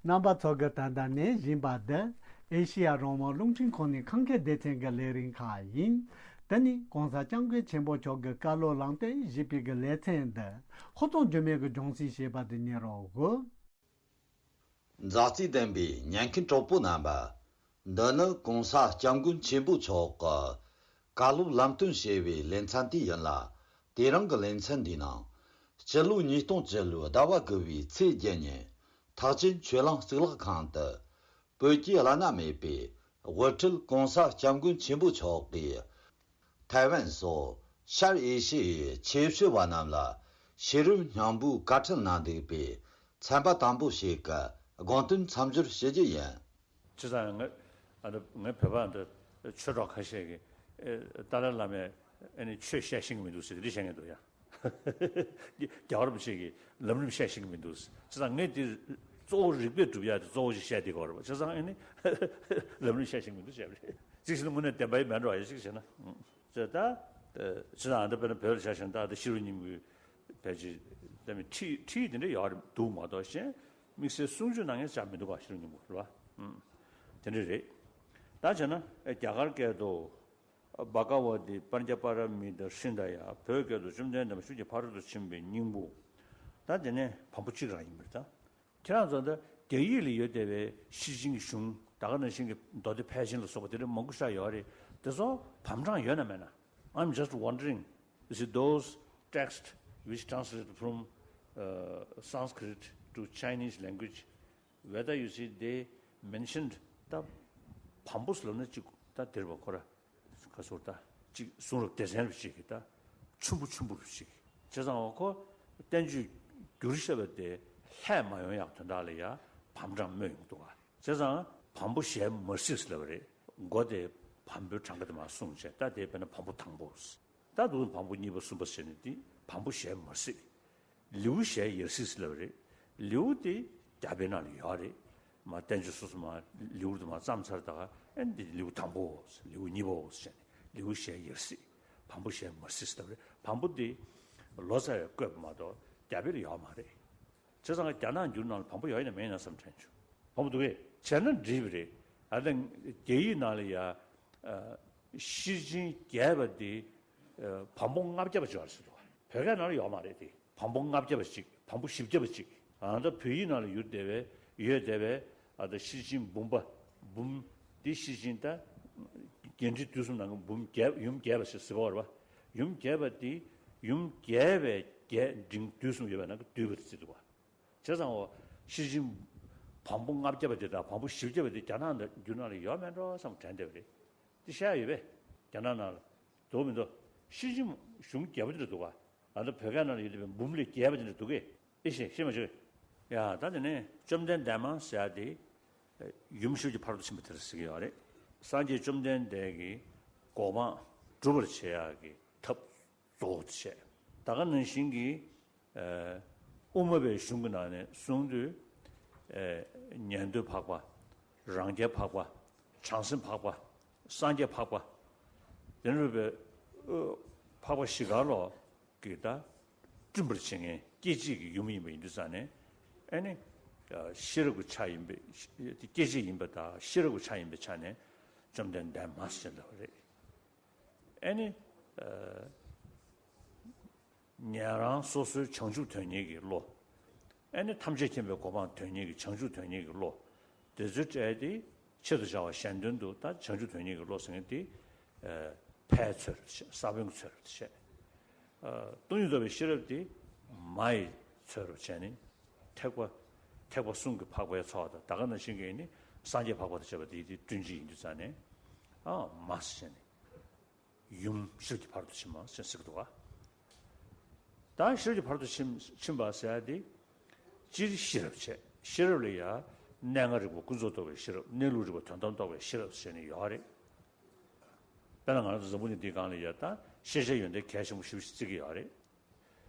རྣམ་པ་ཚོ་གིས་ད་ལྟ་ཉན་བཞིན་པ་འདི་ཨེ་ཤེ་ཡ་རང་དབང་རླུང་འཕྲིན་ཁང་ནས་ཁམས་སྐད་སྡེ་ཚན་གྱི་ལས་རིམ་ཁག་ཡིན། འདི་ནི་གོང་ས་སྐྱབས་མགོན་ཆེན་པོ་མཆོག་གི་བཀའ་སློབ་ལམ་སྟོན་ཞེས་པའི་གི་ལེ་ཚན་འདི་ཧུར་ཐག་འགྱུར་མེད་ཀྱི་སྦྱོང་ཚིག་ཞེས་པ་འདི་ཉན་རོགས་གོ། མཛའ་བརྩེ་ལྡན་པའི་ཉན་མཁན་གྲོགས་པོ་རྣམ་པ། འདི་ནི་གོང་ས་སྐྱབས་མགོན་ཆེན་པོ་མཆོག་གི་བཀའ་སློབ་ལམ་སྟོན་ཞེས་པའི་ལེ་ཚན་དེ་ཡིན་ལ། དེ་རིང་གི་ལེ་ཚན་འདིའི་ནང་། སྤྱི་ལོ་ཉིས་སྟོང་བཅུ་ལོའི་ཟླ་བ་དགུ་བའི་ཚེས་བརྒྱད་ཉིན་ཐེག་ཆེན་ཆོས་གླིང་གཙུག་ལག་ཁང་དུ་བོད་ཀྱི་བླ་ན་མེད་པའི་དབུ་ཁྲིད་གོང་ས་སྐྱབས་མགོན་ཆེན་པོ་མཆོག་གིས། ཐའེ་ཝན་སོགས་ཤར་ཨེ་ཤི་ཡའི་ཆོས་ཞུ་བ་རྣམས་ལ་ཤེས་རབ་སྙིང་པོའི་བཀའ་ཁྲིད་གནང་འདུག་པས། ཚན་པ་དང་པོ་ཞིག་གི་དགོངས་དོན་མཚམས་སྦྱོར་ཞུ་རྒྱུ་ཡིན། བྱས་ཙང་ངས་ཨ་ནི་ངས་བོད་པ་འདི་ཆོས་གྲོགས་ཁ་ཤས་ཀྱིས་ཨེ་ཏཱ་ལའི་བླ་མས་ཨ་ནི་ཆོས་བཤད་ཤེས་ཀྱི་མི་འདུག་ཟེར་དེ་འདྲ་བཤད་མཁན་འདུག་ཡ། རྒྱལ་བ་རིན་པོ་ཆེ་གིས་ལམ་རིམ་བཤད་ཤེས་ཀྱི་མི་འདུག། བྱས་ཙང་ངས་དེ། གཙོ་བོ་རིགས་པས་སྒྲུབ་ཡ་དེ་གཙོ་བོ་ཞིག་བཤད་བསྡད་ཀྱི་ཡོད་རེད་པ། བྱས་ཙང་ཨ་ནི་ལམ་རིམ་བཤད་ཤེས་མི་འདུག་བཤད་པ་རེད། གཅིག་བྱས་ན་དངོས་གནས་བདེན་པ་ཡིན་མེད་འགྲོ་བ་ཡོད། གཅིག་བྱས་ན། ཨུ། བྱས་ཙང་ད། བྱས་ཙང་ཨ་འདི་དཔེར་ན་བོད་ལ་ཆ་བཞག་ན་ད་ད་ཤེས་རབ་སྙིང་པོའི་ཕལ་ཆེར་ད་མི་ཁྲིད་ཁྲིད་དེ་འདྲ་ཡོད་རེད་འདུག་མ་གཏོགས་གཞན་དམིགས་བསལ་གསུང་ཆོས་གནང་མཁན་ཅང་མི་འདུག་ག་ཤེས་རབ་སྙིང་པོ་རེད་པ། ཨུ། དེ་འདྲ་རེད། ད་བྱས་ན་རྒྱ་གར་སྐད་དུ། བྷ་ག་ཝ་ཏི་པཉྩ་པ་ར་མི་ཏ་ཧྲྀནྡ་ཡ། བོད་སྐད་དུ་བཅོམ་ལྡན་འདས་མ་ཤུགས་ཀྱིས་ཕ་རོལ་ཏུ་ཕྱིན་པའི་སྙིང་པོ། ད་དེ་ནས་བམ་པོ་གཅིག་རང་ཡིན་པར་ད། ཁྱེད་རང་ཚོ་ད་རྒྱ་ཡིག་ལ་ཡོད་བསྡད་པའི་ཤེར་ཕྱིན་གྱི་གཞུང་ད་ག་ནང་བཞིན་གྱི་མདོ་སྡེ་ཕལ་ཆེན་ལ་སོགས་པ་དེ་འདྲ་མང་པོ་ཞིག་ཡོད་རེད། དེ་ཚོ་བམ་གྲངས་ཡོད་ན་མེད་ན། I'm just wondering, is it those texts which translated from uh, Sanskrit to Chinese language, whether you see they mentioned ད་བམ་པོ་ཟེར་ལབ་ན་གཅིག་ད་དེར་བ་ཁོ་ར་ཁ་སོར་ད་གཅིག་གསུང་རབ་སྡེ་ཚན་རུ་གཅིག་གི་ད་ཆུན་པོ་ཆུན་པོ་རུ་གཅིག་བྱས་ཙང་བ་ཁོ་བསྟན་བཅོས་བསྒྱུར་ཤེས་པ་དེ་ལྷད་མ་ཡོང་ཡག་དོན་དག་ལ་ཡ་བམ་གྲངས་སྨོས་ཡོང་གི་འདུག་ག་བྱས་ཙང་བམ་པོ་ཞལ་མར་གཟིགས་ལབ་པ་རེད། མགོ་དེ་བམ་པོའི་གྲངས་ཀ་དེ་མར་གསུངས་བྱས་ད་དེ་དཔེར་ན་བམ་པོ་དང་པོ། ད་དུང་བམ་པོ་གཉིས་པ་གསུམ་པ་ཟེར་ནས་འདི་བམ་པོ་ཞལ་མར་གཟིགས། ལེའུ་ཞལ་ཡར་གཟིགས་ལབ་རེད། ལེའུ་དེ་རྒྱ་དཔེ་ནང་ལ་ཡོད་རེད། མ་བསྟན་བཅོས་སོ་སོ་མ་ལེའུ་དུ་མ་བརྩམས་ཚར་ད་ག་ཨེ་འདི་ལེའུ་དང་པོ་ལེའུ་གཉིས་པའོ་ཟེར་ནས་ལེའུ་ཞལ་ཡར་གཟིགས། བམ་པོ་ཞལ་མར་གཟིགས་ལབ་རེད། བམ་པོ་དེ་ལོ་ཙཱ་བས་བཀོད་པ་མ་གཏོགས་རྒྱ་དཔེ་ལ་ཡོད་མ་རེད། བྱས་ཙང་རྒྱ་ནག་འགྱུར་ནང་ལ་བམ་པོ་ཡོད་ཡིན་ན་མེད་ཡིན་ན་བསམ་དྲན་བྱུང་། བམ་པོ་འདུག་གས་བྱས་ན་འགྲིག་པ་རེད། ཨ་ད་རྒྱ་ཡིག་ནང་ལ་ཡ། ཤེར་ཕྱིན་རྒྱས་པ་དེ། བམ་པོ་ལྔ་བརྒྱ་པ་ཅིག་ཡོད་རེད་ཟེར་འདུག་བོད་སྐད་ནང་ལ་ཡོད་མ་རེད་དེ། བམ་པོ་ལྔ་བརྒྱ་པ་ཅིག་བམ་པོ་བཞི་བརྒྱ་པ་ཅིག་ཨ་ད་བོད་ཡིག་ནང་ལ་ཡོད་བསྡད་པའི་ཡོད་བསྡད་པའི་ཨ་ད་ཤེར་ཕྱིན་འབུམ་པ་འབུམ་དེ་ཤེར་ཕྱིན་ད། རྒྱས་འབྲིང་བསྡུས་གསུམ་ནང་གི་འབུམ་རྒྱས་ཡུམ་རྒྱས་པ་ཞེས་ཟེར་བ་རེད་པ། ཡུམ་རྒྱས་པ་དེ་ཡུམ་རྒྱས་པའི་རྒྱས་འབྲིང་བསྡུས་གསུམ་ཡོད་པའི་ནང་གི་བསྡུས་པ་དེ་བརྩི་འདུག་བ། བྱས་ཙང་འོ། ཤེར་ཕྱིན། བམ་པོ་ལྔ་བརྒྱ་པ་དེ་དང་བམ་པོ་བཞི་བརྒྱ་པ་དེ་རྒྱ་ནག་འདི་འགྱུར་ནང་ལ་ཡོད་མེད་འགྲོ་བསམ་དྲན་བསྡད་པ་རེད། དེ་བཤད་ཡོད་པས། རྒྱ་ནག་ནང་ལ། འདུག་མི་འདུག་ཤེར་ཕྱིན་གཞུང་རྒྱས་པོ་དེ་འདྲ་འདུག་ག་ཨ་ད་བོད་སྐད་ནང་ལ་ཡོད་བསྡད་པའི་འབུམ་ལས་རྒྱས་པ་དེ་འདྲ་འདུག་གས། ཨེ་ཤེས་ཤེས་མ་བྱོས། ཡ་ད་དེ་ནས་བཅོམ་ལྡན་འདས་མ་ཟེར་ཡ་དེ། ཡུམ་ཤེར་ཕྱིན་ཕ་རོལ་ཏུ་ཕྱིན་པ་དེ་ལ་ཟེར་གྱི་ཡོད་རེད། སངས་རྒྱས་བཅོམ་ལྡན་འདས་ཀྱི་གོ་འཕང་སྒྲུབ་པར་བྱེད་ཡ་གི་ཐབས། གཙོ་བོ་དེ་བྱས། ད་ག་ནང་བཞིན་གྱི། ཨ། དབུ་མ་པའི་གཞུང་གི་ནང་ནས་གསུངས་དུས། ཨ། ཉན་ཐོས་འཕགས་པ། རང་རྒྱལ་འཕགས་པ། བྱང་སེམས་འཕགས་པ། སངས་རྒྱས་འཕགས་པ། དེ་འདྲ་བའི། ཨ། འཕགས་པ་བཞི་ཀ་ལོ་གི་ད། བསྐྲུན་པར་བྱེད་མཁན་སྐྱེ་མཆེད་ཀྱི་ཡུམ་ཡིན་པ་ཡིན་དུས་ཙང་ནས། ཨ་ནི། ཤེས་རབ་ཀྱི་ཆ་ཡིན་པའི། སྐྱེ་མཆེད་ཡིན་པ་དང་ཤེས་རབ་ཀྱི་ཆ་ཡིན་པའི་ཆ་ནས། བཅོམ་ལྡན་འདས་མ་ཟེར་ལབ་པ་རེད། ཨེ་ནི། ཨ། ཉན་རང་སོ་སོའི་བྱང་ཆུབ་དོན་གཉེར་གྱི་བློ། ཨེ་ནི་ཐམས་ཅད་མཁྱེན་པའི་གོ་འཕང་དོན་གཉེར་གྱི་བྱང་ཆུབ་དོན་གཉེར་གྱི་བློ། དེ་ཚོའི་གྲས་དེ་ཆེད་དུ་བྱ་བ་གཞན་དོན་དུ་ད་བྱང་ཆུབ་དོན་གཉེར་གྱི་བློ་ཟེར་མཁན་དེ། ཨ། ཕའི་ཚོད་རེད་བཤད། ས་བོན་གྱི་ཚོད་རེད་བཤད། ཨ། སྟོང་ཉིད་རྟོགས་པའི་ཤེས་རབ་དེ་མ་ཡི་ཚོད་རེད་བྱས་ནས། ཐེག་པ། ཐེག་པ་གསུམ་གྱི་འཕགས་པའི་ཚོགས་དང་ད་ག་ནང་བཞིན་གྱི་ནི་སངས་རྒྱས་འཕགས་པ་དང་བཅས་པ་དེ་དེ་བསྐྲུན་གྱི་ཡིན་དུས་ཙང་ནས། ཨ། མ་ཟེར་ནས། ཡུམ་ཤེར་ཕྱིན་ཕ་རོལ་ཏུ་ཕྱིན་པ་ཟེར་ཟེར་གི་འདུག་ག་ད་ཤེར་ཕྱིན་ཕ་རོལ་ཏུ་ཕྱིན་ཕྱིན་པ་ཟེར་ཡ་དེ། སྤྱིར་ཤེས་རབ་བྱས། ཤེས་རབ་ལ་ཡ། གནས་ལྔ་རིག་པ་ཀུན་རྫོབ་རྟོགས་པའི་ཤེས་རབ། གནས་ལུགས་རིག་པ་དོན་དམ་རྟོགས་པའི་ཤེས་རབ་ཟེར་ནས་ཡོད་རེད། དཔེར་ན་ང་རང་ཚོ་འཛམ་བུ་གླིང་འདིའི་སྒང་ལ་ཡ་ད་ཤེས་བྱའི་ཡོན་ཏན་གལ་ཆེན་པོ་ཞེ་པོ་ཅིག་བརྩི་གི་ཡོད་རེད།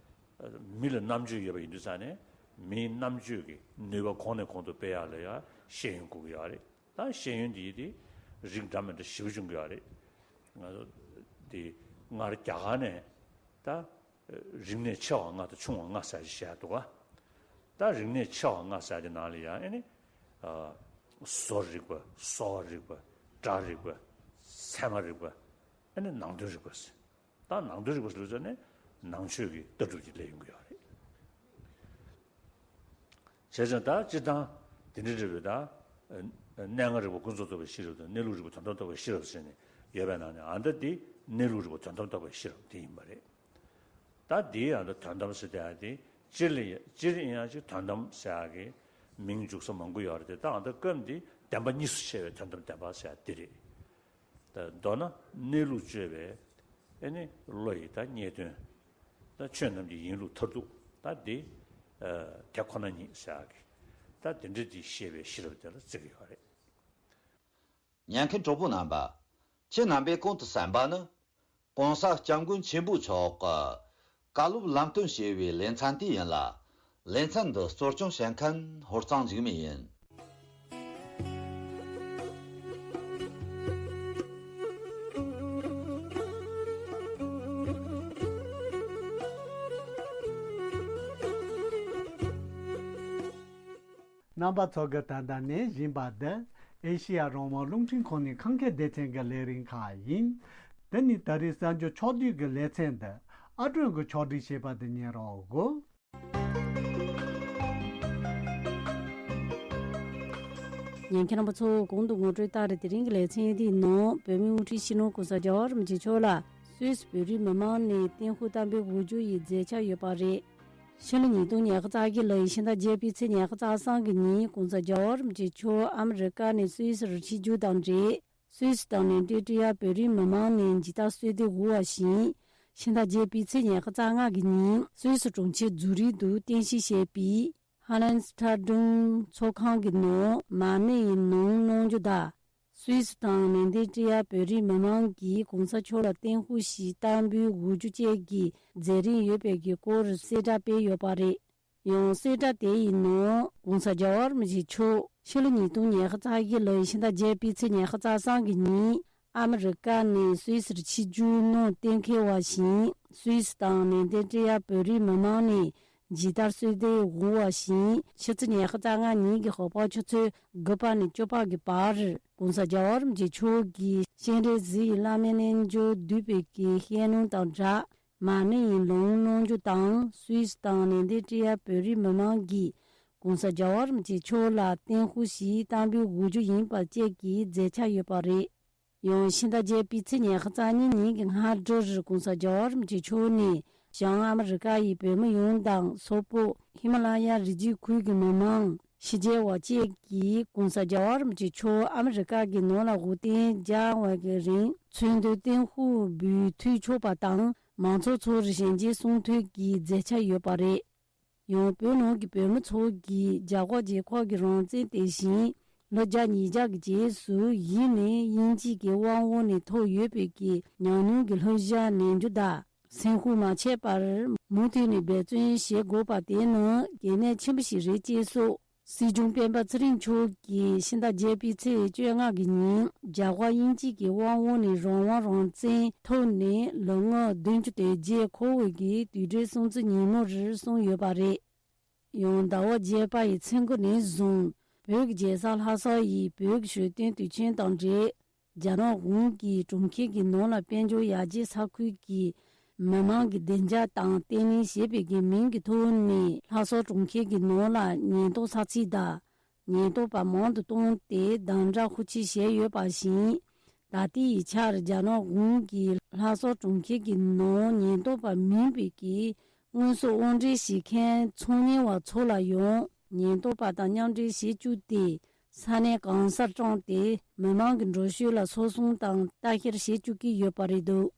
མི་ལ་རྣམ་དཔྱོད་ཡོད་པ་ཡིན་དུས་ཙང་ནས་མིའི་རྣམ་དཔྱོད་ཀྱི་ནུས་པ་གོང་ནས་གོང་དུ་སྤེལ་ཡག་ལ་ཡང་ཤེས་ཡོན་དགོས་ཀྱི་ཡོད་རེད། ད་ཤེས་ཡོན་འདི་དེ་རིགས་འདྲ་མི་འདྲ་ཞེ་པོ་བྱུང་གི་ཡོད་རེད། ང་ཚོ་དེ་སྔར་རྒྱ་གར་ནས་ད་རིག་གནས་ཆེ་བ་ལྔ་དང་ཆུང་བ་ལྔ་ཟེར་ཅིག་བཤད་འདུག་ག་ད་རིག་གནས་ཆེ་བ་ལྔ་ཟེར་དེ་ནང་ལ་ཡང་ཨ་ནི། བཟོ་རིག་པ། གསོ་བ་རིག་པ། སྒྲ་རིག་པ། ཚད་མ་རིག་པ། ཨ་ནི་ནང་དོན་རིག་པ་ཟེར། ད་ནང་དོན་རིག་པ་ཟེར་ལབ་ཙང་ནས་ནང་ཆོས་ཀྱི་ལྟ་གྲུབ་ཀྱི་སླེབས་ཡོང་གི་ཡོད་རེད། བྱས་ཙང་ད་སྤྱིར་བཏང་དེ་འདྲའི་རིག་པའི་ད། གནས་ལྔ་རིག་པ་ཀུན་རྫོབ་རྟོགས་པའི་ཤེས་རབ་དང་གནས་ལུགས་རིག་པ་དོན་དམ་རྟོགས་པའི་ཤེས་རབ་ཟེར་ནས་ཡོད་པའི་ནང་ནས་ཨ་ད་དེ་གནས་ལུགས་རིག་པ་དོན་དམ་རྟོགས་པའི་ཤེས་རབ་དེ་ཡིན་པ་རེད། ད་དེའི་ཨ་ད་དོན་དམ་ཟེར་དེ་ཨ་དེ་སྤྱིར་ལ་ཡ་སྤྱིར་ཡིན་ཡང་ཅིག་དོན་དམ་ཟེར་ཡག་གི་མིང་འཇུག་ས་མང་པོ་ཡོད་རེད་དེ། ད་ཨ་ད་སྐབས་འདི་བདེན་པ་གཉིས་སུ་ཕྱེ་བའི་དོན་དམ་བདེན་པ་ཟེར་ཡག་དེ་རེད། ད་མདོར་ན་གནས་ལུགས་དཔྱོད་པའི་ཨེ་ནི་བློ་ཡི་ད་རྙེད་དོན། ད་ཆོས་རྣམས་ཀྱི་ཡིན་ལུགས་མཐར་ཐུག་ད་འདི། ཨ། དེ་ཁོ་ན་ཉིད་ཟེར་ཡག་གི། ད་དེ་འདྲ་འདི་ཤེས་པའི་ཤེས་རབ་དེ་ལ་བརྩི་གི་ཡོད་རེད། ཉན་མཁན་གྲོགས་པོ་རྣམ་པ། ཁྱེད་རྣམ་པས་གོང་དུ་གསན་པ་ནི། ༸གོང་ས་༸སྐྱབས་མགོན་ཆེན་པོ་མཆོག་གི་བཀའ་སློབ་ལམ་སྟོན་ཞེས་པའི་ལེ་ཚན་དེ་ཡིན་ལ། ལེ་ཚན་འདི་གཙོ་སྐྱོང་བྱེད་མཁན་ཧོར་གཙང་འཇིགས་མེད་ཡིན། རྣམ་པ་ཚོ་གི་ད་ལྟ་ནས་བཞིན་པ་འདི་ཨེ་ཤེ་ཡ་རང་དབང་རླུང་འཕྲིན་ཁང་ནས་ཁམས་སྐད་སྡེ་ཚན་གྱི་ལས་རིམ་ཁག་ཡིན། འདི་ནི་ད་རེས་གསར་འགྱུར་ཕྱོགས་བསྡུས་ཀྱི་ལེ་ཚན་འདི་ཨ་སྒྲོན་གྱིས་ཕྱོགས་སྒྲིག་བྱས་པ་འདི་ཉན་རོགས་དགོས། ཉན་མཁན་རྣམ་པ་ཚོ་གོང་དུ་ངོ་སྤྲོད་ལྟར་དེ་རིང་གི་ལེ་ཚན་འདིའི་ནང་བོད་མིའི་དབུ་ཁྲིད་སྤྱི་ནོར་གོང་ས་རྒྱལ་བ་རིན་པོ་ཆེ་མཆོག་ལ་སུད་སི་བོད་རིགས་མི་མང་ནས་བརྟན་བཞུགས་བསྟར་འབུལ་འོས་སྦྱོར་ཡི་མཛད་འཆར་ཡོད་པ་རེད། ཕྱི་ལོ་ཉིས་སྟོང་ཉི་ཤུ་རྩ་བརྒྱད་ལོ་ཡི་ཕྱི་ཟླ་བརྒྱད་པའི་ཚེས་ཉི་ཤུ་རྩ་གསུམ་གྱི་ཉིན་གོང་ས་རྒྱལ་བ་རིན་པོ་ཆེ་མཆོག་ཨ་མི་རི་ཀ་ནས་སུད་སིར་ཆིབས་བསྒྱུར་དང་འབྲེལ། སུད་སི་དང་ལན་ཀྲི་ཡ་བོད་རིགས་མི་མང་ནས་ཇི་ལྟར་གསོལ་འདེབས་འོས་པ་བཞིན། ཕྱི་ཟླ་བརྒྱད་པའི་ཚེས་ཉི་ཤུ་རྩ་ལྔ་གི་ཉིན་སུད་སི་གྲོང་ཁྱེར་ཛུ་རིག་ཏུ་རྟེན་གཞི་བྱས་པའི་ཧ་ལན་སི་ཐར་ཌུང་ཚོགས་ཁང་གི་ནང་མར་མེ་ཡི་ལོང་གནང་རྒྱུ་དང་། སུད་སི་དང་ལན་ཀྲི་ཡ་བོད་རིགས་མི་མང་གིས་གོང་ས་མཆོག་ལ་བརྟན་བཞུགས་ཤིག་བསྟར་འབུལ་འོས་སྦྱོར་བཅས་ཀྱི་མཛད་རིམ་ཡོད་པའི་གི་སྐོར་གསལ་བསྒྲགས་སྤེལ་ཡོད་པ་རེད། ཡང་གསལ་བསྒྲགས་དེ་ཡི་ནང་གོང་ས་རྒྱལ་བ་རིན་པོ་ཆེ་མཆོག་ཕྱི་ལོ་ཉིས་སྟོང་ཉི་ཤུ་རྩ་བཞི་ལོ་ཡི་ཕྱི་ཟླ་བརྒྱད་པའི་ཚེས་ཉི་ཤུ་རྩ་གསུམ་གྱི་ཉིན་ཨ་མི་རི་ཀ་ནས་སུད་སིར་ཆིབས་བསྒྱུར་གནང་གཏན་འཁེལ་བ་བཞིན་སུད་སི་དང་ལན་ཀྲི་ཡ་བོད་རིགས་མི་མང་ནས་ཇི་ལྟར་གསོལ་འདེབས་འོས་པ་བཞིན་ཕྱི་ཚེས་ཉི་ཤུ་རྩ་ལྔ་ཉིན་གྱི་ཞོགས་པ་ཆུ་ཚོད་དགུ་པ་ནས་བཅུ་པ་གི་བར་གོང་ས་རྒྱལ་བ་རིན་པོ་ཆེ་མཆོག་གིས་སྤྱན་རས་གཟིགས་ཡི་བླ་མའི་རྣལ་འབྱོར་བསྡུས་པའི་གི་ཞལ་ནང་དང་སྦྲགས། མར་མེ་ཡི་ལོང་གནང་རྒྱུ་དང་སུད་སི་དང་ལན་ཀྲི་ཡ་བོད་རིགས་མི་མང་གིས་གོང་ས་རྒྱལ་བ་རིན་པོ་ཆེ་མཆོག་ལ་བརྟན་བཞུགས་ཤིག་བསྟར་འབུལ་འོས་སྦྱོར་ཡིན་པ་བཅས་ཀྱི་མཛད་འཆར་ཡོད་པ་རེད། ཡང་ཕྱི་ཟླ་བརྒྱད་པའི་ཚེས་ཉི་ཤུ་རྩ་གཉིས་ཉིན་གྱི་སྔ་དྲོར་གོང་ས་རྒྱལ་བ་རིན་པོ་ཆེ་མཆོག་ནས་བྱང་ཨ་མི་རི་ཀ་ཡི་བོད་མི་ཡོངས་དང་སོག་པོ་ཧི་མ་ལ་ཡ་རི་རྒྱུད་ཁུལ་གྱི་མི་མང་ཕྱི་རྒྱལ་བ་བཅས་ཀྱིས་གོང་ས་རྒྱལ་བ་རིན་པོ་ཆེ་མཆོག་ཨ་མི་རི་ཀ་གི་ནང་ལ་འོད་རྟེན་སྦྱར་བ་གི་རིང་མཚོན་དོན་བརྟན་བཞུགས་འབུལ་ཐུབ་ཆོག་པ་དང་མང་ཚོགས་ཚོར་ཞལ་མཇལ་གསུང་ཐོས་ཀྱི་མཛད་འཆར་ཡོད་པ་རེད། ཡང་བོད་ནང་གི་བོད་མི་ཚོ་གིས་རྒྱ་གར་རྒྱལ་ཁབ་ཀྱི་རང་བཙན་དེ་བཞིན་ལོ་བརྒྱ་ཉིས་བརྒྱ་གི་རྗེས་སུ་ཡིད་ནས་དབྱིན་ཇི་གི་དབང་འོག་ནས་ཐོབ་ཡོད་པའི་གི་ཉམས་མྱོང་གི་བསླབ་བྱ་ལེན་རྒྱུ་དང་། སེམས་ཤུགས་མ་ཆད་པར་མུ་མཐུད་ནས་འབད་བརྩོན་བྱེད་དགོས་པ་དེ་ནི་གལ་གནད་ཆེན་པོ་ཞིག་རེད་ཅེས་སོགས། སྲིད་སྐྱོང་སྤེན་པ་ཚེ་རིང་མཆོག་གིས་ཕྱི་ཟླ་བརྒྱད་པའི་ཚེས་བཅོ་ལྔ་གི་ཉིན་རྒྱ་གར་དབྱིན་ཇི་གི་དབང་འོག་ནས་རང་དབང་རང་བཙན་ཐོབ་ནས་ལོ་ངོ་བདུན་ཅུ་དོན་བརྒྱད་འཁོར་བའི་གི་དུས་དྲན་སྲུང་བརྩི་ཉིན་མོ་རེད་གསུངས་ཡོད་པ་རེད། ཡང་ཟླ་བ་བརྒྱད་པ་ཡི་ཚེས་དགུ་ནས་བཟུང་བོད་ཀྱི་རྒྱལ་ས་ལྷ་ས་ཡི་བོད་ཀྱི་གཞོན་སྟོན་དུས་ཆེན་དང་འབྲེལ། རྒྱ་ནག་གཞུང་གིས་གྲོང་ཁྱེར་གྱི་ནང་ལ་དཔལ་འབྱོར་ཡར་རྒྱས་ས་ཁུལ་གྱི་མི་མང་གི་བདེ་འཇགས་དང་བརྟན་ལྷིང་ཞེས་པའི་གི་མིང་གི་ཐོག་ནས་ལྷ་ས་གྲོང་ཁྱེར་གྱི་ནང་ལ་ཉེན་རྟོག་ས་ཚིགས་དང་ཉེན་རྟོག་པ་མང་དུ་བཏོན་ཏེ་དམ་དྲག་ཤུགས་ཆེ་བྱས་ཡོད་པ་བཞིན། ད་ལྟའི་ཆར་རྒྱ་ནག་གཞུང་གིས་ལྷ་ས་གྲོང་ཁྱེར་གྱི་ནང་ཉེན་རྟོག་པ་མིན་པའི་གི་དངོས་ཟོག་དབོར་འདྲེན་བྱེད་མཁན་ཚོང་གཉེར་བ་ཚོ་ལ་ཡང་ཉེན་རྟོག་པ་དང་མཉམ་འབྲེལ་བྱེད་བཅུག་སྟེ། ས་གནས་གང་སར་བཀྲམ་སྟེ་མི་མང་གི་འགྲོ་སྐྱོད་ལ་འཚོ་སྲུང་དང་ལྟ་བཤེར་བྱེད་བཅུག་གི་ཡོད་པ་རེད་འདུག་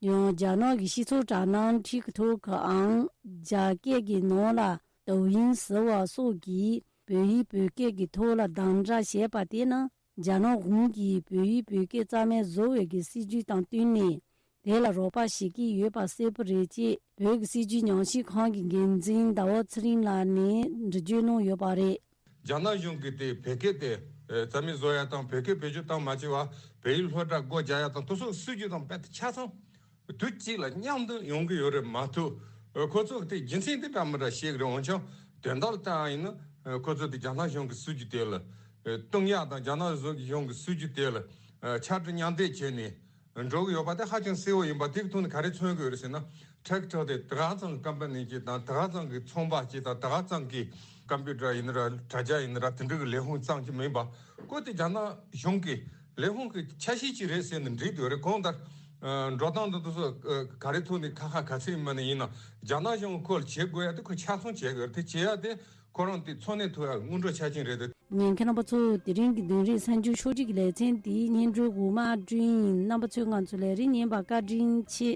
ཡང་རྒྱ་ནག་གི་སྤྱི་ཚོགས་དྲ་ནང་ཊིག་ཊོག་གིའང་རྒྱ་སྐད་ཀྱི་ནང་ལ་ཏོའུ་ཡིན་ཟེར་བ་སོགས་ཀྱིས་བོད་ཡིག་བོད་སྐད་ཀྱི་ཐོག་ལ་དམ་དྲག་བྱས་པ་དེ་ནི་རྒྱ་ནག་གཞུང་གིས་བོད་ཡིག་བོད་སྐད་རྩ་མེད་བཟོ་བའི་གི་སྲིད་ཇུས་དང་བསྟུན་ནས། དེ་ལ་རོགས་པ་བྱེད་ཀྱི་ཡོད་པ་གསལ་པོ་རེད་ཅེས་བོད་ཀྱི་སྲིད་བྱུས་ཉམས་ཞིབ་ཁང་གི་འགན་འཛིན་ཟླ་བ་ཚེ་རིང་ལགས་ནས་འགྲེལ་བརྗོད་གནང་ཡོད་པ་རེད། རྒྱ་ནག་གཞུང་གིས་དེ་བོད་སྐད་དེ་རྩ་མེད་བཟོ་ཡ་དང་བོད་སྐད་བེད་སྤྱོད་བཏང་མ་བྱས་པ་བོད་ཡིག་སློབ་གྲྭ་སྒོ་རྒྱག་ཡ་དང་དེ་སོགས་སྲིད་བྱུས་དང་རྦད་དེ་ཆ་ཚང་དུས་གཅིག་ལ་མཉམ་དུ་ཡོང་གི་ཡོད་རེད་མ་གཏོགས། ཁོ་ཚོ་གི་དེ་རྒྱུ་མཚན་དེ་འདྲ་མི་འདྲ་བཤད་གི་རེད། འོན་ཀྱང་དོན་དག་ལ་བལྟ་བ་ཡིན་ན་ཁོ་ཚོ་དེ་རྒྱ་ནག་གཞུང་གི་སྲིད་བྱུས་དེ་ལ་བསྟུན་ཡ་དང་རྒྱ་ནག་གཞུང་གི་སྲིད་བྱུས་དེ་ལ་ཆ་འདྲི་མཉམ་འདེགས་བྱས་ནས། འགྲོ་གི་ཡོད་པ་དེ་ཧ་ཅང་གསལ་བོ་ཡིན་པ་དེ་གི་ཐོག་ནས་ག་རེ་མཚོན་དགོས་རེད་ཟེར་ན། ཊེག་ཊོག་དེ་དེ་ག་ཙམ་ཀམ་པ་ནི་གཅིག་དང་དེ་ག་ཙམ་གྱི་ཚོང་པ་གཅིག་དང་དེ་ག་ཙམ་གྱི་ཀམ་པུ་ཊར་ཡིན་ན་ར་དྲ་རྒྱ་ཡིན་ན་ར་དེ་འདྲ་གི་ལས་ཁུངས་ཙམ་གྱི་མིན་པ། ཁོ་དེ་རྒྱ་ནག་གཞུང་གི་ལས་ཁུངས་ཀྱི་ཆ་ཤས་ཅིག་རེད་ཟེར་ནས་འགྲིག་འདུག་རེད། གང་ལྟར་འགྲོ་སྟངས་དང་དེ་ཚོ་ག་རེ་ཐོག་ནས་ཁ་ཁ་ག་ཚོད་ཡིན་མིན་ཡིན་ན་རྒྱ་ནག་གཞུང་ཁོ་ལ་བྱེད་དགོས་ཡ་དེ་ཁོ་ཆ་ཚང་བྱེད་དགོས་རེད། དེ་བྱེད་ཡ་དེ། ཁོ་རང་དེ་འཚོ་གནས་ཐུབ་ཡ་སྔོན་འགྲོ་ཆ་རྐྱེན་རེད་དེ། ཉན་མཁན་རྣམ་པ་ཚོ་དེ་རིང་གི་དུས་རིང་གསར་འགྱུར་ཕྱོགས་སྒྲིག་གི་ལེ་ཚན་དེའི་སྙན་སྒྲོན་འོག་མ་བསྐྲུན་ཡིན། རྣམ་པ་ཚོས་ང་ཚོའི་ལས་རིམ་ཉན་པར་བཀའ་དྲིན་ཆེ།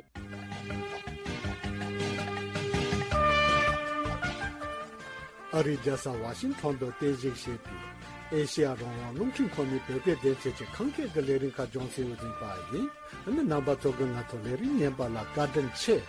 ཨ་རིའི་རྒྱལ་ས་ཝ་ཤིང་ཊོན་དུ་རྟེན་གཞི་བྱས་པའི་ཨེ་ཤེ་ཡ་རང་དབང་རླུང་འཕྲིན་ཁང་ནི་བོད་སྐད་སྡེ་ཚན་གྱི་ཁམས་སྐད་ཀྱི་ལས་རིམ་ཁག་སྦྱོང་སའི་དབུ་འཛིན་པ་ཡིན། ཨ་ནི་རྣམ་པ་ཚོ་གིས་ང་ཚོའི་ལས་རིམ་ཉན་པ་ལ་བཀའ་དྲིན་ཆེ།